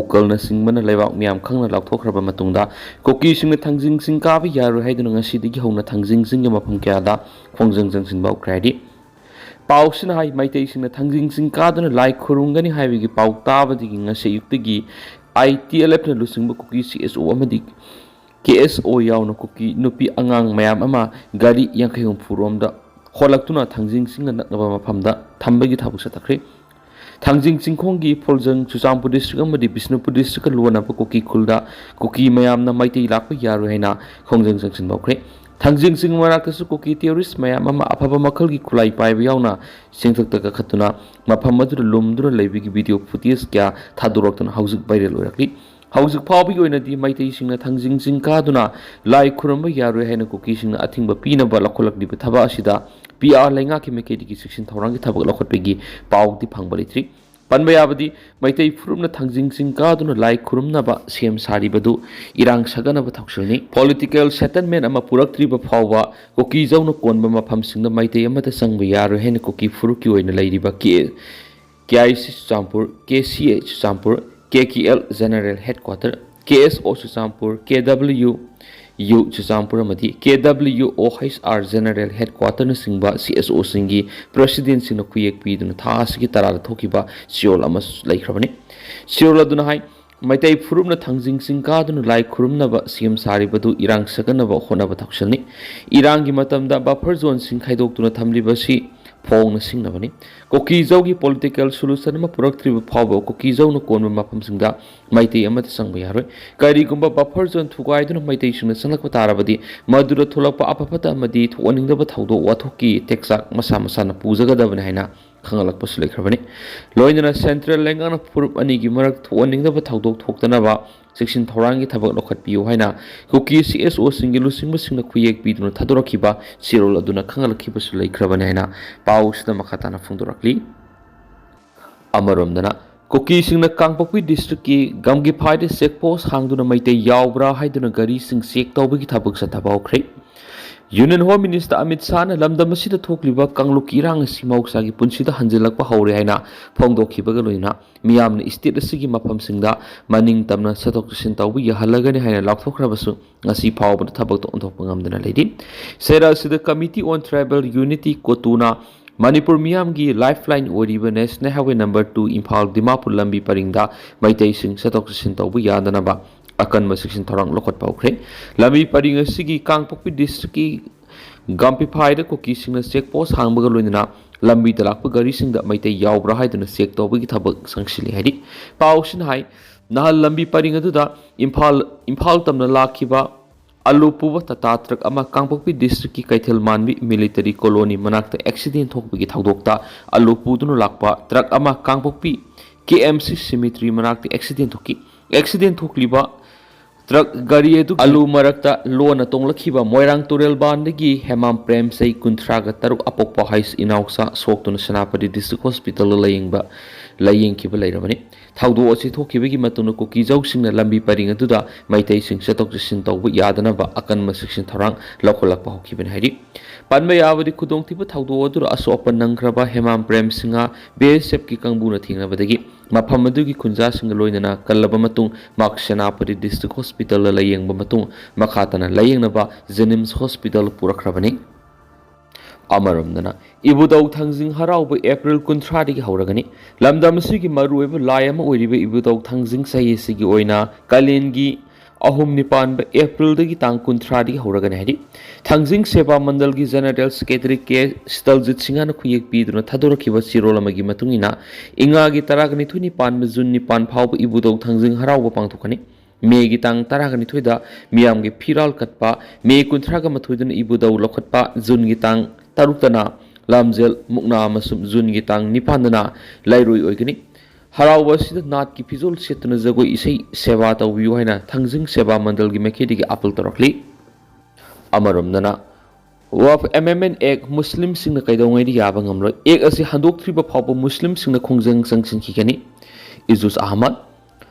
ꯎꯀꯜꯅꯆꯤꯡꯕꯅ ꯂꯩꯕꯥꯛ ꯃꯤꯌꯥꯝ ꯈꯪꯅ ꯂꯥꯎꯊꯣꯛꯈ꯭ꯔꯕ ꯃꯇꯨꯡꯗ, ꯀꯨꯀꯤꯁꯤꯡꯅ ꯊꯥꯡꯖꯤꯡ ꯆꯤꯡ ꯀꯥꯕ ꯌꯥꯔꯣꯏ ꯍꯥꯏꯗꯨꯅ ꯉꯁꯤꯗꯒꯤ ꯍꯧꯅ ꯊꯥꯡꯖꯤꯡ ꯆꯤꯡꯒꯤ ꯃꯐꯝ ꯀꯌꯥꯗ ꯈꯣꯡꯖꯪ ꯆꯪꯁꯤꯟꯕ ꯍꯧꯈ꯭ꯔꯦ ꯍꯥꯏꯔꯤ꯫ ꯄꯥꯎꯁꯤꯅ ꯍꯥꯏ, ꯃꯩꯇꯩꯁꯤꯡꯅ ꯊꯥꯡꯖꯤꯡ ꯆꯤꯡ ꯀꯥꯗꯨꯅ ꯂꯥꯏ ꯈꯨꯔꯨꯝꯒꯅꯤ ꯍꯥꯏꯕꯒꯤ ꯄꯥꯎ ꯇꯥꯕꯗꯒꯤ ꯉꯁꯤ ꯑꯌꯨꯛꯇꯒꯤ ꯑꯥꯏ ꯇꯤ ꯑꯦꯜ ꯑꯦꯐꯅ ꯂꯨꯆꯤꯡꯕ ꯀꯨꯀꯤ ꯁꯤ ꯑꯦꯁ ꯑꯣ ꯑꯃꯗꯤ ꯀꯦ ꯑꯦꯁ ꯑꯣ ꯌꯥꯎꯅ ꯀꯨꯀꯤ ꯅꯨꯄꯤ ꯑꯉꯥꯡ ꯃꯌꯥꯝ ꯑꯃ ꯒꯥꯔꯤ ꯌꯥꯡꯈꯩ ꯍꯨꯝꯐꯨ ꯔꯣꯝꯗ ꯍꯣꯜꯂꯛꯇꯨꯅ ꯊꯥꯡꯖꯤꯡ ꯆꯤꯡꯒ ꯅꯛꯅꯕ ꯃꯐꯝꯗ ꯊꯝꯕꯒꯤ ꯊꯕꯛ ꯆꯠꯊꯈ꯭ꯔꯦ꯫ ꯊꯥꯡꯖꯤꯡ ꯆꯤꯡꯈꯣꯡꯒꯤ ꯐꯣꯜꯖꯪ ꯆꯨꯔꯆꯥꯟꯄꯨꯔ ꯗꯤꯁꯇ꯭ꯔꯤꯛ ꯑꯃꯗꯤ ꯕꯤꯁꯅꯨꯄꯨꯔ ꯗꯤꯁꯇ꯭ꯔꯤꯛꯀ ꯂꯣꯟꯅꯕ ꯀꯨꯀꯤ ꯈꯨꯜꯗ ꯀꯨꯀꯤ ꯃꯌꯥꯝꯅ ꯃꯩꯇꯩ ꯂꯥꯛꯄ ꯌꯥꯔꯣꯏ ꯍꯥꯏꯅ ꯈꯣꯡꯖꯪ ꯆꯪꯁꯤꯟꯕ ꯍꯧꯈ꯭ꯔꯦ꯫ ꯊꯥꯡꯖꯤꯡ ꯆꯤꯡ ꯃꯅꯥꯛꯇꯁꯨ ꯀꯨꯀꯤ ꯇꯦꯔꯣꯔꯤꯁ ꯃꯌꯥꯝ ꯑꯃ ꯑꯐꯕ ꯃꯈꯜꯒꯤ ꯈꯨꯠꯂꯥꯏ ꯄꯥꯏꯕ ꯌꯥꯎꯅ ꯆꯤꯡꯊꯛꯇ ꯀꯥꯈꯠꯇꯨꯅ ꯃꯐꯝ ꯑꯗꯨꯗ ꯂꯨꯝꯗꯨꯅ ꯂꯩꯕꯒꯤ ꯚꯤꯗꯤꯑꯣ ꯐꯨꯇꯦꯖ ꯀꯌꯥ ꯊꯥꯗꯣꯔꯛꯇꯨꯅ ꯍꯧꯖꯤꯛ ꯚꯥꯏꯔꯦꯜ ꯑꯣꯏꯔꯛꯂꯤ꯫ ꯍꯧꯖꯤꯛ ꯐꯥꯎꯕꯒꯤ ꯑꯣꯏꯅꯗꯤ ꯃꯩꯇꯩꯁꯤꯡꯅ ꯊꯥꯡꯖꯤꯡ ꯆꯤꯡ ꯀꯥꯗꯨꯅ ꯂꯥꯏ ꯈꯨꯔꯨꯝꯕ ꯌꯥꯔꯣꯏ ꯍꯥꯏꯅ ꯀꯨꯀꯤꯁꯤꯡꯅ ꯑꯊꯤꯡꯕ ꯄꯤꯅꯕ ꯂꯧꯈꯠꯂꯛꯂꯤꯕ ꯊꯕꯛ ꯑꯁꯤꯗ ꯄꯤ ꯑꯥꯔ ꯂꯩꯉꯥꯛꯀꯤ ꯃꯥꯏꯀꯩꯗꯒꯤ ꯆꯦꯛꯁꯤꯟ ꯊꯧꯔꯥꯡꯒꯤ ꯊꯕꯛ ꯂꯧꯈꯠꯄꯒꯤ ꯄꯥꯎꯗꯤ ꯐꯪꯕ ꯂꯩꯇ꯭ꯔꯤ꯫ ꯄꯟꯕ ꯌꯥꯕꯗꯤ, ꯃꯩꯇꯩ ꯐꯨꯔꯨꯞꯅ ꯊꯥꯡꯖꯤꯡ ꯆꯤꯡ ꯀꯥꯗꯨꯅ ꯂꯥꯏ ꯈꯨꯔꯨꯝꯅꯕ ꯁꯦꯝ ꯁꯥꯔꯤꯕꯗꯨ ꯏꯔꯥꯡ ꯁꯥꯒꯠꯅꯕ ꯊꯧꯁꯤꯜꯅꯤ꯫ ꯄꯣꯂꯤꯇꯤꯀꯦꯜ ꯁꯦꯇꯜꯃꯦꯟ ꯑꯃ ꯄꯨꯔꯛꯇ꯭ꯔꯤꯕ ꯐꯥꯎꯕ ꯀꯨꯀꯤꯖꯧꯅ ꯀꯣꯟꯕ ꯃꯐꯝꯁꯤꯡꯗ ꯃꯩꯇꯩ ꯑꯃꯠꯇ ꯆꯪꯕ ꯌꯥꯔꯣꯏ ꯍꯥꯏꯅ ꯀꯨꯀꯤ ꯐꯨꯔꯨꯞꯀꯤ ꯑꯣꯏꯅ ꯂꯩꯔꯤꯕ ꯀꯦ, ꯀꯦ I C Churachandpur, K C A Churachandpur, K K L general headquarter, ꯀꯦ ꯑꯦꯁ ꯑꯣ ꯆꯨꯔꯆꯥꯟꯄꯨꯔ, ꯀꯦ ꯗꯕ꯭ꯂꯤꯌꯨ ꯌꯨ ꯆꯨꯔꯆꯥꯟꯄꯨꯔ ꯑꯃꯗꯤ ꯀꯦ ꯗꯕ꯭ꯂꯤꯌꯨ ꯑꯣ H R general ꯍꯦꯗꯀ꯭ꯋꯥꯇꯔꯅꯆꯤꯡꯕ C S ꯑꯣꯁꯤꯡꯒꯤ ꯄ꯭ꯔꯦꯁꯤꯗꯦꯟꯁꯤꯡꯅ ꯈꯨꯌꯦꯛ ꯄꯤꯗꯨꯅ ꯊꯥ ꯑꯁꯤꯒꯤ ꯇꯔꯥꯗ ꯊꯣꯛꯈꯤꯕ ꯆꯦꯔꯣꯜ ꯑꯃ ꯂꯩꯈ꯭ꯔꯕꯅꯤ꯫ ꯆꯦꯔꯣꯜ ꯑꯗꯨꯅ ꯍꯥꯏ, ꯃꯩꯇꯩ ꯐꯨꯔꯨꯞꯅ ꯊꯥꯡꯖꯤꯡ ꯆꯤꯡ ꯀꯥꯗꯨꯅ ꯂꯥꯏ ꯈꯨꯔꯨꯝꯅꯕ ꯁꯦꯝ ꯁꯥꯔꯤꯕꯗꯨ ꯏꯔꯥꯡ ꯁꯥꯒꯠꯅꯕ ꯍꯣꯠꯅꯕ ꯊꯧꯁꯤꯜꯅꯤ꯫ ꯏꯔꯥꯡꯒꯤ ꯃꯇꯝꯗ ꯕꯐꯔ ꯖꯣꯟꯁꯤꯡ ꯈꯥꯏꯗꯣꯛꯇꯨꯅ ꯊꯝꯂꯤꯕꯁꯤ ꯐꯣꯡꯅ ꯁꯤꯡꯅꯕꯅꯤ꯫ ꯀꯨꯀꯤꯖꯧꯒꯤ ꯄꯣꯂꯤꯇꯤꯀꯦꯜ ꯁꯣꯂꯨꯁꯟ ꯑꯃ ꯄꯨꯔꯛꯇ꯭ꯔꯤꯕ ꯐꯥꯎꯕ ꯀꯨꯀꯤꯖꯧꯅ ꯀꯣꯟꯕ ꯃꯐꯝꯁꯤꯡꯗ ꯃꯩꯇꯩ ꯑꯃꯠꯇ ꯆꯪꯕ ꯌꯥꯔꯣꯏ꯫ ꯀꯔꯤꯒꯨꯝꯕ ꯕꯐꯔ ꯖꯣꯟ ꯊꯨꯒꯥꯏꯗꯨꯅ ꯃꯩꯇꯩꯁꯤꯡꯅ ꯆꯪꯂꯛꯄ ꯇꯥꯔꯕꯗꯤ ꯃꯗꯨꯗ ꯊꯣꯛꯂꯛꯄ ꯑꯐ ꯐꯠꯇ ꯑꯃꯗꯤ ꯊꯣꯛꯍꯟꯅꯤꯡꯗꯕ ꯊꯧꯗꯣꯛ ꯋꯥꯊꯣꯛꯀꯤ ꯇꯦꯛꯆꯥꯛ ꯃꯁꯥ ꯃꯁꯥꯅ ꯄꯨꯖꯒꯗꯕꯅꯤ ꯍꯥꯏꯅ ꯈꯪꯍꯜꯂꯛꯄꯁꯨ ꯂꯩꯈ꯭ꯔꯕꯅꯤ꯫ ꯂꯣꯏꯅꯅ ꯁꯦꯟꯇ꯭ꯔꯦꯜ ꯂꯩꯉꯥꯛꯅ ꯐꯨꯔꯨꯞ ꯑꯅꯤꯒꯤ ꯃꯔꯛ ꯊꯣꯛꯍꯟꯅꯤꯡꯗꯕ ꯊꯧꯗꯣꯛ ꯊꯣꯛꯇꯅꯕ ꯆꯦꯛꯁꯤꯟ ꯊꯧꯔꯥꯡꯒꯤ ꯊꯕꯛ ꯂꯧꯈꯠꯄꯤꯌꯨ ꯍꯥꯏꯅ ꯀꯨꯀꯤ ꯁꯤ ꯑꯦꯁ ꯑꯣꯁꯤꯡꯒꯤ ꯂꯨꯆꯤꯡꯕꯁꯤꯡꯅ ꯈꯨꯌꯦꯛ ꯄꯤꯗꯨꯅ ꯊꯥꯗꯣꯔꯛꯈꯤꯕ ꯆꯦꯔꯣꯜ ꯑꯗꯨꯅ ꯈꯪꯍꯜꯂꯛꯈꯤꯕꯁꯨ ꯂꯩꯈ꯭ꯔꯕꯅꯤ ꯍꯥꯏꯅ ꯄꯥꯎꯁꯤꯗ ꯃꯈꯥ ꯇꯥꯅ ꯐꯣꯡꯗꯣꯔꯛꯂꯤ꯫ ꯑꯃꯔꯣꯝꯗꯅ, ꯀꯨꯀꯤꯁꯤꯡꯅ ꯀꯥꯡꯄꯣꯛꯄꯤ ꯗꯤꯁꯇ꯭ꯔꯤꯛꯀꯤ ꯒꯝꯒꯤꯐꯥꯏꯗ ꯆꯦꯛ ꯄꯣꯁ ꯍꯥꯡꯗꯨꯅ ꯃꯩꯇꯩ ꯌꯥꯎꯕ꯭ꯔꯥ ꯍꯥꯏꯗꯨꯅ ꯒꯥꯔꯤꯁꯤꯡ ꯆꯦꯛ ꯇꯧꯕꯒꯤ ꯊꯕꯛ ꯆꯠꯊꯕ ꯍꯧꯈ꯭ꯔꯦ꯫ Union Home Minister Amit Shahꯅ ꯂꯝꯗꯝ ꯑꯁꯤꯗ ꯊꯣꯛꯂꯤꯕ ꯀꯥꯡꯂꯨꯞꯀꯤ ꯏꯔꯥꯡ ꯑꯁꯤ ꯃꯍꯧꯁꯥꯒꯤ ꯄꯨꯟꯁꯤꯗ ꯍꯟꯖꯤꯜꯂꯛꯄ ꯍꯧꯔꯦ ꯍꯥꯏꯅ ꯐꯣꯡꯗꯣꯛꯈꯤꯕꯒ ꯂꯣꯏꯅꯅ ꯃꯤꯌꯥꯝꯅ state ꯑꯁꯤꯒꯤ ꯃꯐꯝꯁꯤꯡꯗ ꯃꯅꯤꯡ ꯇꯝꯅ ꯆꯠꯊꯣꯛ ꯆꯠꯁꯤꯟ ꯇꯧꯕ ꯌꯥꯍꯜꯂꯒꯅꯤ ꯍꯥꯏꯅ ꯂꯥꯎꯊꯣꯛꯈ꯭ꯔꯕꯁꯨ ꯉꯁꯤ ꯐꯥꯎꯕꯗ ꯊꯕꯛꯇ ꯑꯣꯟꯊꯣꯛꯄ ꯉꯝꯗꯅ ꯂꯩꯔꯤ꯫ ꯁꯦꯔꯥ ꯑꯁꯤꯗ Committee on Tribal Unity, ꯀꯣꯇꯨꯅ Manipur ꯃꯤꯌꯥꯝꯒꯤ lifeline ꯑꯣꯏꯔꯤꯕ National Highway number two Imphal Dimapur ꯂꯝꯕꯤ ꯄꯔꯤꯡꯗ ꯃꯩꯇꯩꯁꯤꯡ ꯆꯠꯊꯣꯛ ꯆꯠꯁꯤꯟ ꯇꯧꯕ ꯌꯥꯗꯅꯕ ꯑꯀꯟꯕ ꯆꯦꯛꯁꯤꯟ ꯊꯧꯔꯥꯡ ꯂꯧꯈꯠꯄ ꯍꯧꯈ꯭ꯔꯦ꯫ ꯂꯝꯕꯤ ꯄꯔꯤꯡ ꯑꯁꯤꯒꯤ ꯀꯥꯡꯄꯣꯛꯄꯤ districtꯀꯤ ꯒꯥꯝꯄꯤꯐꯥꯏꯗ ꯀꯨꯀꯤꯁꯤꯡꯅ check post ꯍꯥꯡꯕꯒ ꯂꯣꯏꯅꯅ ꯂꯝꯕꯤꯗ ꯂꯥꯛꯄ ꯒꯥꯔꯤꯁꯤꯡꯗ ꯃꯩꯇꯩ ꯌꯥꯎꯕ꯭ꯔꯥ ꯍꯥꯏꯗꯨꯅ check ꯇꯧꯕꯒꯤ ꯊꯕꯛ ꯆꯪꯁꯤꯜꯂꯤ ꯍꯥꯏꯔꯤ꯫ ꯄꯥꯎꯁꯤꯅ ꯍꯥꯏ, ꯅꯍꯥꯟ ꯂꯝꯕꯤ ꯄꯔꯤꯡ ꯑꯗꯨꯗ ꯏꯝꯐꯥꯜ, ꯏꯝꯐꯥꯜ ꯇꯝꯅ ꯂꯥꯛꯈꯤꯕ ꯑꯂꯨ ꯄꯨꯕ Tata truck ꯑꯃ ꯀꯥꯡꯄꯣꯛꯄꯤ districtꯀꯤ ꯀꯩꯊꯦꯜ ꯃꯥꯟꯕꯤ military colony ꯃꯅꯥꯛꯇ accident ꯊꯣꯛꯄꯒꯤ ꯊꯧꯗꯣꯛꯇ ꯑꯂꯨ ꯄꯨꯗꯨꯅ ꯂꯥꯛꯄ truck ꯑꯃ ꯀꯥꯡꯄꯣꯛꯄꯤ K M C cemetery ꯃꯅꯥꯛꯇ accident ꯊꯣꯛꯈꯤ꯫ Accident ꯊꯣꯛꯂꯤꯕ truck ꯒꯥꯔꯤ ꯑꯗꯨ ꯑꯂꯨ ꯃꯔꯛꯇ ꯂꯣꯟꯅ ꯇꯣꯡꯂꯛꯈꯤꯕ ꯃꯣꯏꯔꯥꯡ ꯇꯨꯔꯦꯜꯕꯥꯟꯗꯒꯤ ꯍꯦꯃꯥꯝ ꯄ꯭ꯔꯦꯝ, ꯆꯍꯤ ꯀꯨꯟꯊ꯭ꯔꯥꯒ ꯇꯔꯨꯛ, ꯑꯄꯣꯛꯄ ꯍꯥꯏꯁ ꯏꯅꯥꯎꯆꯥ ꯁꯣꯛꯇꯨꯅ ꯁꯦꯅꯥꯄꯇꯤ district hospitalꯗ ꯂꯥꯌꯦꯡꯕ, ꯂꯥꯌꯦꯡꯈꯤꯕ ꯂꯩꯔꯕꯅꯤ꯫ ꯊꯧꯗꯣꯛ ꯑꯁꯤ ꯊꯣꯛꯈꯤꯕꯒꯤ ꯃꯇꯨꯡꯗ ꯀꯨꯀꯤꯖꯧꯁꯤꯡꯅ ꯂꯝꯕꯤ ꯄꯔꯤꯡ ꯑꯗꯨꯗ ꯃꯩꯇꯩꯁꯤꯡ ꯆꯠꯊꯣꯛ ꯆꯠꯁꯤꯟ ꯇꯧꯕ ꯌꯥꯗꯅꯕ ꯑꯀꯟꯕ ꯆꯦꯛꯁꯤꯟ ꯊꯧꯔꯥꯡ ꯂꯧꯈꯠꯂꯛꯄ ꯍꯧꯈꯤꯕꯅꯤ ꯍꯥꯏꯔꯤ꯫ ꯄꯟꯕ ꯌꯥꯕꯗꯤ, ꯈꯨꯗꯣꯡꯊꯤꯕ ꯊꯧꯗꯣꯛ ꯑꯗꯨꯗ ꯑꯁꯣꯛ ꯑꯄꯟ ꯅꯪꯈ꯭ꯔꯕ ꯍꯦꯃꯥꯝ ꯄ꯭ꯔꯦꯝ ꯁꯤꯡꯍ BSFꯀꯤ ꯀꯥꯡꯕꯨꯅ ꯊꯦꯡꯅꯕꯗꯒꯤ ꯃꯐꯝ ꯑꯗꯨꯒꯤ ꯈꯨꯟꯖꯥꯁꯤꯡꯒ ꯂꯣꯏꯅꯅ ꯀꯜꯂꯕ ꯃꯇꯨꯡ ꯃꯍꯥꯛ ꯁꯦꯅꯥꯄꯇꯤ district hospitalꯗ ꯂꯥꯌꯦꯡꯕ ꯃꯇꯨꯡ ꯃꯈꯥ ꯇꯥꯅ ꯂꯥꯌꯦꯡꯅꯕ JNIMS hospital ꯄꯨꯔꯛꯈ꯭ꯔꯕꯅꯤ꯫ ꯑꯃꯔꯣꯝꯗꯅ, ꯏꯕꯨꯙꯧ ꯊꯥꯡꯖꯤꯡ ꯍꯔꯥꯎꯕ April ꯀꯨꯟꯊ꯭ꯔꯥꯗꯒꯤ ꯍꯧꯔꯒꯅꯤ꯫ ꯂꯝꯗꯝ ꯑꯁꯤꯒꯤ ꯃꯔꯨꯑꯣꯏꯕ ꯂꯥꯏ ꯑꯃ ꯑꯣꯏꯔꯤꯕ ꯏꯕꯨꯙꯧ ꯊꯥꯡꯖꯤꯡ ꯆꯍꯤ ꯑꯁꯤꯒꯤ ꯑꯣꯏꯅ ꯀꯥꯂꯦꯟꯒꯤ ꯑꯍꯨꯝꯅꯤ ꯄꯥꯟꯕ Aprilꯗꯒꯤ ꯇꯥꯡ ꯀꯨꯟꯊ꯭ꯔꯥꯗꯒꯤ ꯍꯧꯔꯒꯅꯤ ꯍꯥꯏꯔꯤ꯫ ꯊꯥꯡꯖꯤꯡ ꯁꯦꯕꯥ ꯃꯟꯗꯜꯒꯤ General Secretary K ꯁꯤꯇꯜꯖꯤꯠ ꯁꯤꯡꯍꯅ ꯈꯨꯌꯦꯛ ꯄꯤꯗꯨꯅ ꯊꯥꯗꯣꯔꯛꯈꯤꯕ ꯆꯦꯔꯣꯜ ꯑꯃꯒꯤ ꯃꯇꯨꯡ ꯏꯟꯅ, ꯏꯉꯥꯒꯤ ꯇꯔꯥꯒ ꯅꯤꯊꯣꯏꯅꯤ ꯄꯥꯟꯕ June ꯅꯤꯄꯥꯟ ꯐꯥꯎꯕ ꯏꯕꯨꯙꯧ ꯊꯥꯡꯖꯤꯡ ꯍꯔꯥꯎꯕ ꯄꯥꯡꯊꯣꯛꯀꯅꯤ꯫ Mayꯒꯤ ꯇꯥꯡ ꯇꯔꯥꯒ ꯅꯤꯊꯣꯏꯗ ꯃꯤꯌꯥꯝꯒꯤ ꯐꯤꯔꯥꯜ ꯀꯠꯄ, May ꯀꯨꯟꯊ꯭ꯔꯥꯒ ꯃꯥꯊꯣꯏꯗꯅ ꯏꯕꯨꯙꯧ ꯂꯧꯈꯠꯄ, Juneꯒꯤ ꯇꯥꯡ ꯇꯔꯨꯛꯇꯅ ꯂꯝꯖꯦꯜ ꯃꯨꯛꯅꯥ ꯑꯃꯁꯨꯡ Juneꯒꯤ ꯇꯥꯡ ꯅꯤꯄꯥꯟꯗꯅ ꯂꯩꯔꯣꯏ ꯑꯣꯏꯒꯅꯤ꯫ ꯍꯔꯥꯎꯕ ꯑꯁꯤꯗ ꯅꯥꯠꯀꯤ ꯐꯤꯖꯣꯜ ꯁꯦꯠꯇꯨꯅ ꯖꯒꯣꯏ ꯏꯁꯩ ꯁꯦꯕꯥ ꯇꯧꯕꯤꯌꯨ ꯍꯥꯏꯅ ꯊꯥꯡꯖꯤꯡ ꯁꯦꯕꯥ ꯃꯟꯗꯜꯒꯤ ꯃꯥꯏꯀꯩꯗꯒꯤ ꯑꯥꯄꯤꯜ ꯇꯧꯔꯛꯂꯤ꯫ ꯑꯃꯔꯣꯝꯗꯅ, Waqf Amendment Act ꯃꯨꯁꯂꯤꯝꯁꯤꯡꯅ ꯀꯩꯗꯧꯉꯩꯗ ꯌꯥꯕ ꯉꯝꯂꯣꯏ꯫ Act ꯑꯁꯤ ꯍꯟꯗꯣꯛꯇ꯭ꯔꯤꯕ ꯐꯥꯎꯕ ꯃꯨꯁꯂꯤꯝꯁꯤꯡꯅ ꯈꯣꯡꯖꯪ ꯆꯪꯁꯤꯟꯈꯤꯒꯅꯤ꯫ ꯏꯖꯨꯖ Ahmad.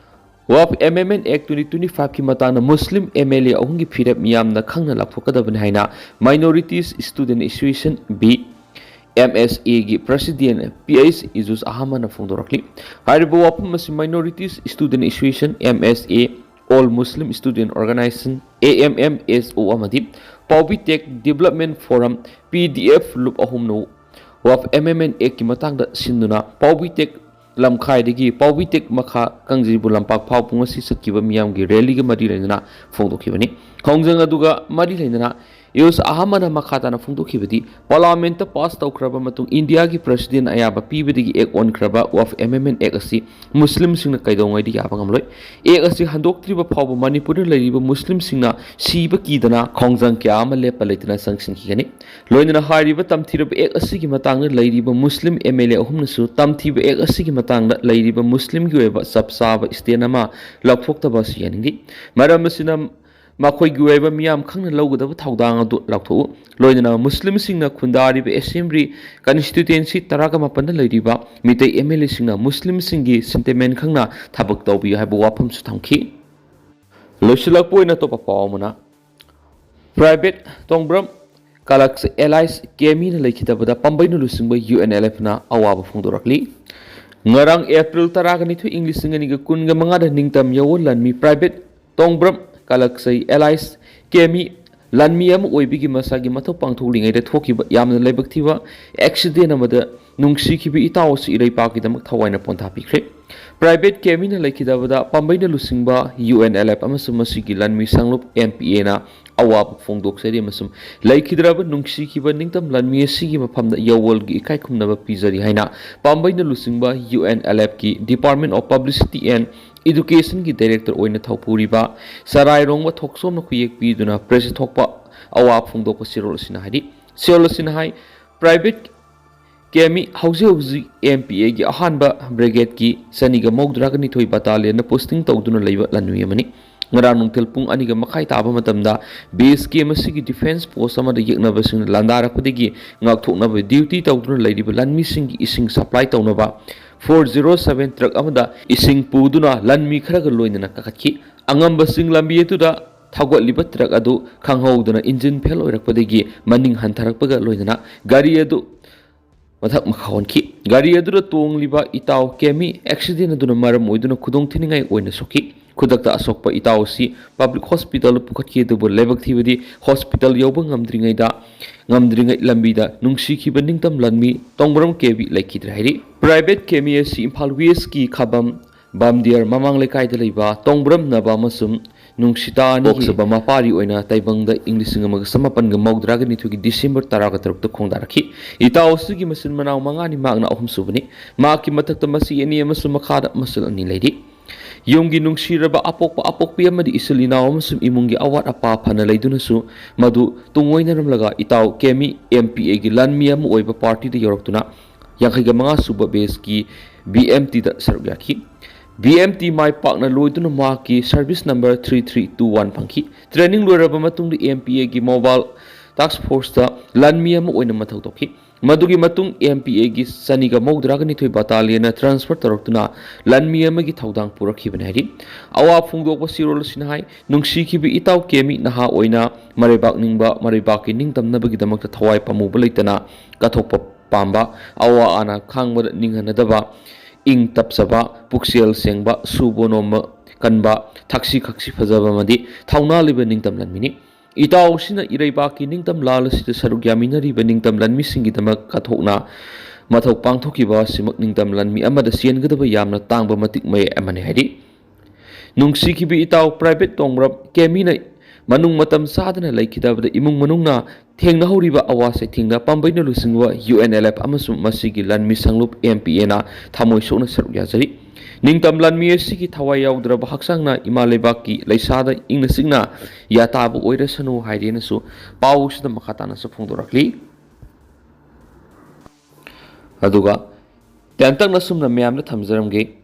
Waqf Amendment Act twenty twenty-five ꯀꯤ ꯃꯇꯥꯡꯗ ꯃꯨꯁꯂꯤꯝ M L A ꯑꯍꯨꯝꯒꯤ ꯐꯤꯔꯦꯞ ꯃꯤꯌꯥꯝꯅ ꯈꯪꯅ ꯂꯥꯎꯊꯣꯛꯀꯗꯕꯅꯤ ꯍꯥꯏꯅ Minorities Student Association, B M S A ꯒꯤ President P H Ijuz Ahmad ꯅ ꯐꯣꯡꯗꯣꯔꯛꯂꯤ꯫ ꯍꯥꯏꯔꯤꯕ ꯋꯥꯐꯝ ꯑꯁꯤ Minorities Student Association, M S A, All Muslim Student Organization, A M M S O, ꯑꯃꯗꯤ Paubui Tech Development Forum, P D F, ꯂꯨꯞ ꯑꯍꯨꯝꯅ Waqf Amendment Act ꯀꯤ ꯃꯇꯥꯡꯗ ꯁꯤꯟꯗꯨꯅ ꯄꯥꯎꯕꯤ ꯇꯦꯛ ꯂꯝꯈꯥꯏꯗꯒꯤ ꯄꯥꯎꯕꯤ ꯇꯦꯛ ꯃꯈꯥ ꯀꯥꯡꯖꯩꯕꯨꯡ ꯂꯝꯄꯥꯛ ꯐꯥꯎꯕ ꯉꯁꯤ ꯆꯠꯈꯤꯕ ꯃꯤꯌꯥꯝꯒꯤ rally ꯒ ꯃꯔꯤ ꯂꯩꯅꯅ ꯐꯣꯡꯗꯣꯛꯈꯤꯕꯅꯤ꯫ ꯈꯣꯡꯖꯪ ꯑꯗꯨꯒ ꯃꯔꯤ ꯂꯩꯅꯅ Ijuz Ahmad ꯅ ꯃꯈꯥ ꯇꯥꯅ ꯐꯣꯡꯗꯣꯛꯈꯤꯕꯗꯤ, Parliament ꯇ pass ꯇꯧꯈ꯭ꯔꯕ ꯃꯇꯨꯡ India ꯒꯤ President ꯅ ꯑꯌꯥꯕ ꯄꯤꯕꯗꯒꯤ Act ꯑꯣꯟꯈ꯭ꯔꯕ Waqf Amendment Act ꯑꯁꯤ ꯃꯨꯁꯂꯤꯝꯁꯤꯡꯅ ꯀꯩꯗꯧꯉꯩꯗ ꯌꯥꯕ ꯉꯝꯂꯣꯏ꯫ Act ꯑꯁꯤ ꯍꯟꯗꯣꯛꯇ꯭ꯔꯤꯕ ꯐꯥꯎꯕ ꯃꯅꯤꯄꯨꯔꯗ ꯂꯩꯔꯤꯕ ꯃꯨꯁꯂꯤꯝꯁꯤꯡꯅ ꯁꯤꯕ ꯀꯤꯗꯅ ꯈꯣꯡꯖꯪ ꯀꯌꯥ ꯑꯃ ꯂꯦꯞꯄ ꯂꯩꯇꯅ ꯆꯪꯁꯤꯟꯈꯤꯒꯅꯤ꯫ ꯂꯣꯏꯅꯅ ꯍꯥꯏꯔꯤꯕ ꯇꯝꯊꯤꯔꯕ Act ꯑꯁꯤꯒꯤ ꯃꯇꯥꯡꯗ ꯂꯩꯔꯤꯕ ꯃꯨꯁꯂꯤꯝ M L A ꯑꯍꯨꯝꯅꯁꯨ ꯇꯝꯊꯤꯕ Act ꯑꯁꯤꯒꯤ ꯃꯇꯥꯡꯗ ꯂꯩꯔꯤꯕ ꯃꯨꯁꯂꯤꯝꯒꯤ ꯑꯣꯏꯕ ꯆꯞ ꯆꯥꯕ stand ꯑꯃ ꯂꯧꯊꯣꯛꯇꯕ ꯑꯁꯤ ꯌꯥꯅꯤꯡꯗꯦ꯫ ꯃꯔꯝ ꯑꯁꯤꯅ ꯃꯈꯣꯏꯒꯤ ꯑꯣꯏꯕ ꯃꯤꯌꯥꯝ ꯈꯪꯅ ꯂꯧꯒꯗꯕ ꯊꯧꯗꯥꯡ ꯑꯗꯨ ꯂꯥꯎꯊꯣꯛꯎ꯫ ꯂꯣꯏꯅꯅ ꯃꯨꯁꯂꯤꯝꯁꯤꯡꯅ ꯈꯨꯟꯗꯥꯔꯤꯕ Assembly constituency ꯇꯔꯥꯒ ꯃꯥꯄꯟꯗ ꯂꯩꯔꯤꯕ ꯃꯤꯇꯩ M L A ꯁꯤꯡꯅ ꯃꯨꯁꯂꯤꯝꯁꯤꯡꯒꯤ sentiment ꯈꯪꯅ ꯊꯕꯛ ꯇꯧꯕꯤꯌꯨ ꯍꯥꯏꯕ ꯋꯥꯐꯝꯁꯨ ꯊꯝꯈꯤ꯫ ꯂꯣꯏꯁꯤꯜꯂꯛꯄ ꯑꯣꯏꯅ ꯑꯇꯣꯞꯄ ꯄꯥꯎ ꯑꯃꯅ, Private ꯇꯣꯡꯕ꯭ꯔꯝ ꯀꯂꯛꯁ alias ꯀꯦꯃꯤꯅ ꯂꯩꯈꯤꯗꯕꯗ ꯄꯥꯝꯕꯩꯅ ꯂꯨꯆꯤꯡꯕ U N L F ꯅ ꯑꯋꯥꯕ ꯐꯣꯡꯗꯣꯔꯛꯂꯤ꯫ ꯉꯔꯥꯡ April ꯇꯔꯥꯒ ꯅꯤꯊꯣꯏ, ꯏꯪ ꯂꯤꯁꯤꯡ ꯑꯅꯤꯒ ꯀꯨꯟꯒ ꯃꯉꯥꯗ ꯅꯤꯡꯇꯝ ꯌꯥꯑꯣꯜ ꯂꯥꯟꯃꯤ Private ꯇꯣꯡꯕ꯭ꯔꯝ ꯀꯂꯛꯁꯩ alias ꯀꯦꯃꯤ ꯂꯥꯟꯃꯤ ꯑꯃ ꯑꯣꯏꯕꯒꯤ ꯃꯁꯥꯒꯤ ꯃꯊꯧ ꯄꯥꯡꯊꯣꯛꯂꯤꯉꯩꯗ ꯊꯣꯛꯈꯤꯕ ꯌꯥꯝꯅ ꯂꯥꯏꯕꯛ ꯊꯤꯕ accident ꯑꯃꯗ ꯅꯨꯡꯁꯤꯈꯤꯕ ꯏꯇꯥꯎ ꯑꯁꯤ ꯏꯔꯩꯄꯥꯛꯀꯤꯗꯃꯛ ꯊꯋꯥꯏꯅ ꯄꯣꯟꯊꯥ ꯄꯤꯈ꯭ꯔꯦ꯫ Private ꯀꯦꯃꯤꯅ ꯂꯩꯈꯤꯗꯕꯗ ꯄꯥꯝꯕꯩꯅ ꯂꯨꯆꯤꯡꯕ U N L F ꯑꯃꯁꯨꯡ ꯃꯁꯤꯒꯤ ꯂꯥꯟꯃꯤ ꯁꯪꯂꯨꯞ M P A ꯅ ꯑꯋꯥꯕ ꯐꯣꯡꯗꯣꯛꯆꯔꯤ ꯑꯃꯁꯨꯡ ꯂꯩꯈꯤꯗ꯭ꯔꯕ ꯅꯨꯡꯁꯤꯈꯤꯕ ꯅꯤꯡꯇꯝ ꯂꯥꯟꯃꯤ ꯑꯁꯤꯒꯤ ꯃꯐꯝꯗ ꯌꯥꯑꯣꯜꯒꯤ ꯏꯀꯥꯏ ꯈꯨꯝꯅꯕ ꯄꯤꯖꯔꯤ ꯍꯥꯏꯅ ꯄꯥꯝꯕꯩꯅ ꯂꯨꯆꯤꯡꯕ U N L F ꯀꯤ Department of Publicity and Education ꯒꯤ Director ꯑꯣꯏꯅ ꯊꯧꯄꯨꯔꯤꯕ ꯁꯔꯥꯏꯔꯣꯡꯕ ꯊꯣꯛꯆꯣꯝꯅ ꯈꯨꯌꯦꯛ ꯄꯤꯗꯨꯅ press ꯊꯣꯛꯄ ꯑꯋꯥꯕ ꯐꯣꯡꯗꯣꯛꯄ ꯆꯦꯔꯣꯜ ꯑꯁꯤꯅ ꯍꯥꯏꯔꯤ꯫ ꯆꯦꯔꯣꯜ ꯑꯁꯤꯅ ꯍꯥꯏ, Private ꯀꯦꯃꯤ ꯍꯧꯖꯤꯛ ꯍꯧꯖꯤꯛ M P A ꯒꯤ ꯑꯍꯥꯟꯕ brigade ꯀꯤ ꯆꯅꯤꯒ ꯃꯧꯗ꯭ꯔꯥꯒ ꯅꯤꯊꯣꯏ battalion ꯗ posting ꯇꯧꯗꯨꯅ ꯂꯩꯕ ꯂꯥꯟꯃꯤ ꯑꯃꯅꯤ꯫ ꯉꯔꯥꯡ ꯅꯨꯡꯊꯤꯜ ꯄꯨꯡ ꯑꯅꯤꯒ ꯃꯈꯥꯏ ꯇꯥꯕ ꯃꯇꯝꯗ base camp ꯑꯁꯤꯒꯤ defence post ꯑꯃꯗ ꯌꯦꯛꯅꯕꯁꯤꯡꯅ ꯂꯥꯟꯗꯥꯔꯛꯄꯗꯒꯤ ꯉꯥꯛꯊꯣꯛꯅꯕ duty ꯇꯧꯗꯨꯅ ꯂꯩꯔꯤꯕ ꯂꯥꯟꯃꯤꯁꯤꯡꯒꯤ ꯏꯁꯤꯡ supply ꯇꯧꯅꯕ ꯐꯣꯔ ꯖꯤꯔꯣ ꯁꯚꯦꯟ ꯇ꯭ꯔꯛ ꯑꯃꯗ ꯏꯁꯤꯡ ꯄꯨꯗꯨꯅ ꯂꯟꯃꯤ ꯈꯔꯒ ꯂꯣꯏꯅꯅ ꯀꯥꯈꯠꯈꯤ꯫ ꯑꯉꯝꯕꯁꯤꯡ ꯂꯝꯕꯤ ꯑꯗꯨꯗ ꯊꯧꯒꯠꯂꯤꯕ ꯇ꯭ꯔꯛ ꯑꯗꯨ ꯈꯪꯍꯧꯗꯅ ꯏꯟꯖꯤꯟ ꯐꯦꯜ ꯑꯣꯏꯔꯛꯄꯗꯒꯤ ꯃꯅꯤꯡ ꯍꯟꯊꯔꯛꯄꯒ ꯂꯣꯏꯅꯅ ꯒꯥꯔꯤ ꯑꯗꯨ ꯃꯊꯛ ꯃꯈꯥ ꯑꯣꯟꯈꯤ꯫ ꯒꯥꯔꯤ ꯑꯗꯨꯗ ꯇꯣꯡꯂꯤꯕ ꯏꯇꯥꯎ ꯀꯦꯃꯤ ꯑꯦꯛꯁꯤꯗꯦꯟ ꯑꯗꯨꯅ ꯃꯔꯝ ꯑꯣꯏꯗꯨꯅ ꯈꯨꯗꯣꯡ ꯊꯤꯅꯤꯡꯉꯥꯏ ꯑꯣꯏꯅ ꯁꯣꯛꯈꯤ꯫ ꯈꯨꯗꯛꯇ ꯑꯁꯣꯛꯄ ꯏꯇꯥꯎ ꯑꯁꯤ ꯄꯕ꯭ꯂꯤꯛ ꯍꯣꯁꯄꯤꯇꯥꯜꯗ ꯄꯨꯈꯠꯈꯤ, ꯑꯗꯨꯕꯨ ꯂꯥꯏꯕꯛ ꯊꯤꯕꯗꯤ ꯍꯣꯁꯄꯤꯇꯥꯜ ꯌꯧꯕ ꯉꯝꯗ꯭ꯔꯤꯉꯩꯗ ꯉꯝꯗ꯭ꯔꯤꯉꯩ ꯂꯝꯕꯤꯗ ꯅꯨꯡꯁꯤꯈꯤꯕ ꯅꯤꯡꯇꯝ ꯂꯟꯃꯤ ꯇꯣꯡꯕ꯭ꯔꯝ ꯀꯦꯕꯤ ꯂꯩꯈꯤꯗ꯭ꯔꯦ ꯍꯥꯏꯔꯤ꯫ ꯄ꯭ꯔꯥꯏꯚꯦꯠ ꯀꯦꯃꯤ ꯑꯁꯤ ꯏꯝꯐꯥꯜ ꯋꯦꯁꯀꯤ ꯈꯥꯕꯝ ꯕꯥꯝꯗꯤꯌꯥꯔ ꯃꯃꯥꯡ ꯂꯩꯀꯥꯏꯗ ꯂꯩꯕ ꯇꯣꯡꯕ꯭ꯔꯝ ꯅꯕ ꯑꯃꯁꯨꯡ ꯅꯨꯡꯁꯤꯇꯥ ꯑꯅꯤꯒꯤ ꯄꯣꯛꯆꯕ ꯃꯄꯥꯔꯤ ꯑꯣꯏꯅ ꯇꯥꯏꯕꯪꯗ ꯏꯪ ꯂꯤꯁꯤꯡ ꯑꯃꯒ ꯆꯃꯥꯄꯟꯒ ꯃꯧꯗ꯭ꯔꯥꯒ ꯅꯤꯊꯣꯏꯒꯤ ꯗꯤꯁꯦꯝꯕꯔ ꯇꯔꯥꯒ ꯇꯔꯨꯛꯇ ꯈꯣꯡꯗꯥꯔꯛꯈꯤ꯫ ꯏꯇꯥꯎ ꯑꯁꯤꯒꯤ ꯃꯆꯤꯟ ꯃꯅꯥꯎ ꯃꯉꯥꯅꯤ, ꯃꯍꯥꯛꯅ ꯑꯍꯨꯝꯁꯨꯕꯅꯤ꯫ ꯃꯍꯥꯛꯀꯤ ꯃꯊꯛꯇ ꯃꯆꯤ ꯑꯅꯤ ꯑꯃꯁꯨꯡ ꯃꯈꯥꯗ ꯃꯆꯜ ꯑꯅꯤ ꯂꯩꯔꯤ꯫ ꯌꯨꯝꯒꯤ ꯅꯨꯡꯁꯤꯔꯕ ꯑꯄꯣꯛꯄ ꯑꯄꯣꯛꯄꯤ ꯑꯃꯗꯤ ꯏꯆꯤꯜ ꯏꯅꯥꯎ ꯑꯃꯁꯨꯡ ꯏꯃꯨꯡꯒꯤ ꯑꯋꯥꯠ ꯑꯄꯥ ꯐꯅ ꯂꯩꯗꯨꯅꯁꯨ ꯃꯗꯨ ꯇꯨꯡꯑꯣꯏꯅꯔꯝꯂꯒ ꯏꯇꯥꯎ ꯀꯦꯃꯤ ꯑꯦꯝ ꯄꯤ ꯑꯦꯒꯤ ꯂꯥꯟꯃꯤ ꯑꯃ ꯑꯣꯏꯕ ꯄꯥꯔꯇꯤꯗ ꯌꯧꯔꯛꯇꯨꯅ ꯌꯥꯡꯈꯩꯒ ꯃꯉꯥ ꯁꯨꯕ ꯕꯦꯁꯀꯤ ꯕꯤ ꯑꯦꯝ ꯇꯤꯗ ꯁꯔꯨꯛ ꯌꯥꯈꯤ꯫ ꯕꯤ ꯑꯦꯝ ꯇꯤ ꯃꯥꯏ ꯄꯥꯛꯅ ꯂꯣꯏꯗꯨꯅ ꯃꯍꯥꯛꯀꯤ service number three three two one ꯐꯪꯈꯤ꯫ ꯇ꯭ꯔꯦꯅꯤꯡ ꯂꯣꯏꯔꯕ ꯃꯇꯨꯡꯗ ꯑꯦꯝ ꯄꯤ ꯑꯦꯒꯤ ꯃꯣꯕꯥꯏꯜ ꯇꯥꯛꯁ ꯐꯣꯔꯁꯇ ꯂꯥꯟꯃꯤ ꯑꯃ ꯑꯣꯏꯅ ꯃꯊꯧ ꯇꯧꯈꯤ꯫ ꯃꯗꯨꯒꯤ ꯃꯇꯨꯡ ꯑꯦꯝ ꯄꯤ ꯑꯦꯒꯤ ꯆꯅꯤꯒ ꯃꯧꯗ꯭ꯔꯥꯒ ꯅꯤꯊꯣꯏ ꯕꯇꯥꯂꯤꯌꯟꯅ ꯇ꯭ꯔꯥꯟꯁꯐꯔ ꯇꯧꯔꯛꯇꯨꯅ ꯂꯥꯟꯃꯤ ꯑꯃꯒꯤ ꯊꯧꯗꯥꯡ ꯄꯨꯔꯛꯈꯤꯕꯅꯤ ꯍꯥꯏꯔꯤ꯫ ꯑꯋꯥ ꯐꯣꯡꯗꯣꯛꯄ ꯆꯦꯔꯣꯜ ꯑꯁꯤꯅ ꯍꯥꯏ, ꯅꯨꯡꯁꯤꯈꯤꯕ ꯏꯇꯥꯎ ꯀꯦꯃꯤ ꯅꯍꯥ ꯑꯣꯏꯅ ꯃꯔꯩꯕꯥꯛ ꯅꯤꯡꯕ, ꯃꯔꯩꯕꯥꯛꯀꯤ ꯅꯤꯡꯇꯝꯅꯕꯒꯤꯗꯃꯛꯇ ꯊꯋꯥꯏ ꯄꯥꯝꯃꯨꯕ ꯂꯩꯇꯅ ꯀꯠꯊꯣꯛꯄ ꯄꯥꯝꯕ, ꯑꯋꯥ ꯑꯅꯥ ꯈꯥꯡꯕꯗ ꯅꯤꯡꯍꯟꯅꯗꯕ, ꯏꯪ ꯇꯞꯆꯕ, ꯄꯨꯛꯆꯦꯜ ꯁꯦꯡꯕ, ꯁꯨꯕ ꯅꯣꯝꯕ ꯀꯟꯕ, ꯊꯛꯁꯤ ꯈꯛꯁꯤ ꯐꯖꯕ ꯑꯃꯗꯤ ꯊꯧꯅꯥ ꯂꯩꯕ ꯅꯤꯡꯇꯝ ꯂꯟꯃꯤꯅꯤ꯫ ꯏꯇꯥꯎꯁꯤꯅ ꯏꯔꯩꯕꯥꯛꯀꯤ ꯅꯤꯡꯇꯝ ꯂꯥꯜ ꯑꯁꯤꯗ ꯁꯔꯨꯛ ꯌꯥꯃꯤꯟꯅꯔꯤꯕ ꯅꯤꯡꯇꯝ ꯂꯟꯃꯤꯁꯤꯡꯒꯤꯗꯃꯛ ꯀꯠꯊꯣꯛꯅ ꯃꯊꯧ ꯄꯥꯡꯊꯣꯛꯈꯤꯕ ꯑꯁꯤꯃꯛ ꯅꯤꯡꯇꯝ ꯂꯟꯃꯤ ꯑꯃꯗ ꯆꯦꯟꯒꯗꯕ ꯌꯥꯝꯅ ꯇꯥꯡꯕ ꯃꯇꯤꯛ ꯃꯌꯦꯛ ꯑꯃꯅꯤ ꯍꯥꯏꯔꯤ꯫ ꯅꯨꯡꯁꯤꯈꯤꯕ ꯏꯇꯥꯎ ꯄ꯭ꯔꯥꯏꯚꯦꯠ ꯇꯣꯡꯕ꯭ꯔꯝ ꯀꯦꯃꯤꯅ ꯃꯅꯨꯡ ꯃꯇꯝ ꯆꯥꯗꯅ ꯂꯩꯈꯤꯗꯕꯗ ꯏꯃꯨꯡ ꯃꯅꯨꯡꯅ ꯊꯦꯡꯅꯍꯧꯔꯤꯕ ꯑꯋꯥ ꯆꯩꯊꯦꯡꯗ ꯄꯥꯝꯕꯩꯅ ꯂꯨꯆꯤꯡꯕ ꯌꯨ ꯑꯦꯟ ꯑꯦꯜ ꯑꯦꯐ ꯑꯃꯁꯨꯡ ꯃꯁꯤꯒꯤ ꯂꯟꯃꯤ ꯁꯪꯂꯨꯞ ꯑꯦꯝ ꯄꯤ ꯑꯦꯅ ꯊꯃꯣꯏ ꯁꯣꯛꯅ ꯁꯔꯨꯛ ꯌꯥꯖꯔꯤ꯫ ꯅꯤꯡꯇꯝ ꯂꯟꯃꯤ ꯑꯁꯤꯒꯤ ꯊꯋꯥꯏ ꯌꯥꯎꯗ꯭ꯔꯕ ꯍꯛꯆꯥꯡꯅ ꯏꯃꯥ ꯂꯩꯕꯥꯛꯀꯤ ꯂꯩꯁꯥꯗ ꯏꯪꯅ ꯆꯤꯛꯅ ꯌꯥꯇꯥꯕ ꯑꯣꯏꯔꯁꯅꯨ ꯍꯥꯏꯔꯦꯅꯁꯨ ꯄꯥꯎ ꯑꯁꯤꯗ ꯃꯈꯥ ꯇꯥꯅꯁꯨ ꯐꯣꯡꯗꯣꯔꯛꯂꯤ꯫ ꯑꯗꯨꯒ ꯇꯦꯟꯇꯛꯅ ꯁꯨꯝꯅ ꯃꯌꯥꯝꯗ ꯊꯝꯖꯔꯝꯒꯦ꯫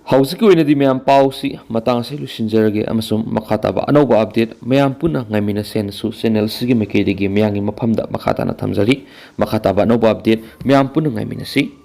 ꯍꯧꯖꯤꯛꯀꯤ ꯑꯣꯏꯅꯗꯤ ꯃꯌꯥꯝ ꯄꯥꯎꯁꯤ ꯃꯇꯥꯡ ꯑꯁꯤ ꯂꯣꯏꯁꯤꯟꯖꯔꯒꯦ ꯑꯃꯁꯨꯡ ꯃꯈꯥ ꯇꯥꯕ ꯑꯅꯧꯕ ꯑꯞꯗꯦꯠ ꯃꯌꯥꯝ ꯄꯨꯟꯅ ꯉꯥꯏꯃꯤꯟꯅꯁꯦꯅꯁꯨ ꯆꯦꯅꯦꯜ ꯑꯁꯤꯒꯤ ꯃꯥꯏꯀꯩꯗꯒꯤ ꯃꯌꯥꯝꯒꯤ ꯃꯐꯝꯗ ꯃꯈꯥ ꯇꯥꯅ ꯊꯝꯖꯔꯤ꯫ ꯃꯈꯥ ꯇꯥꯕ ꯑꯅꯧꯕ ꯑꯞꯗꯦꯠ ꯃꯌꯥꯝ ꯄꯨꯟꯅ ꯉꯥꯏꯃꯤꯟꯅꯁꯤ꯫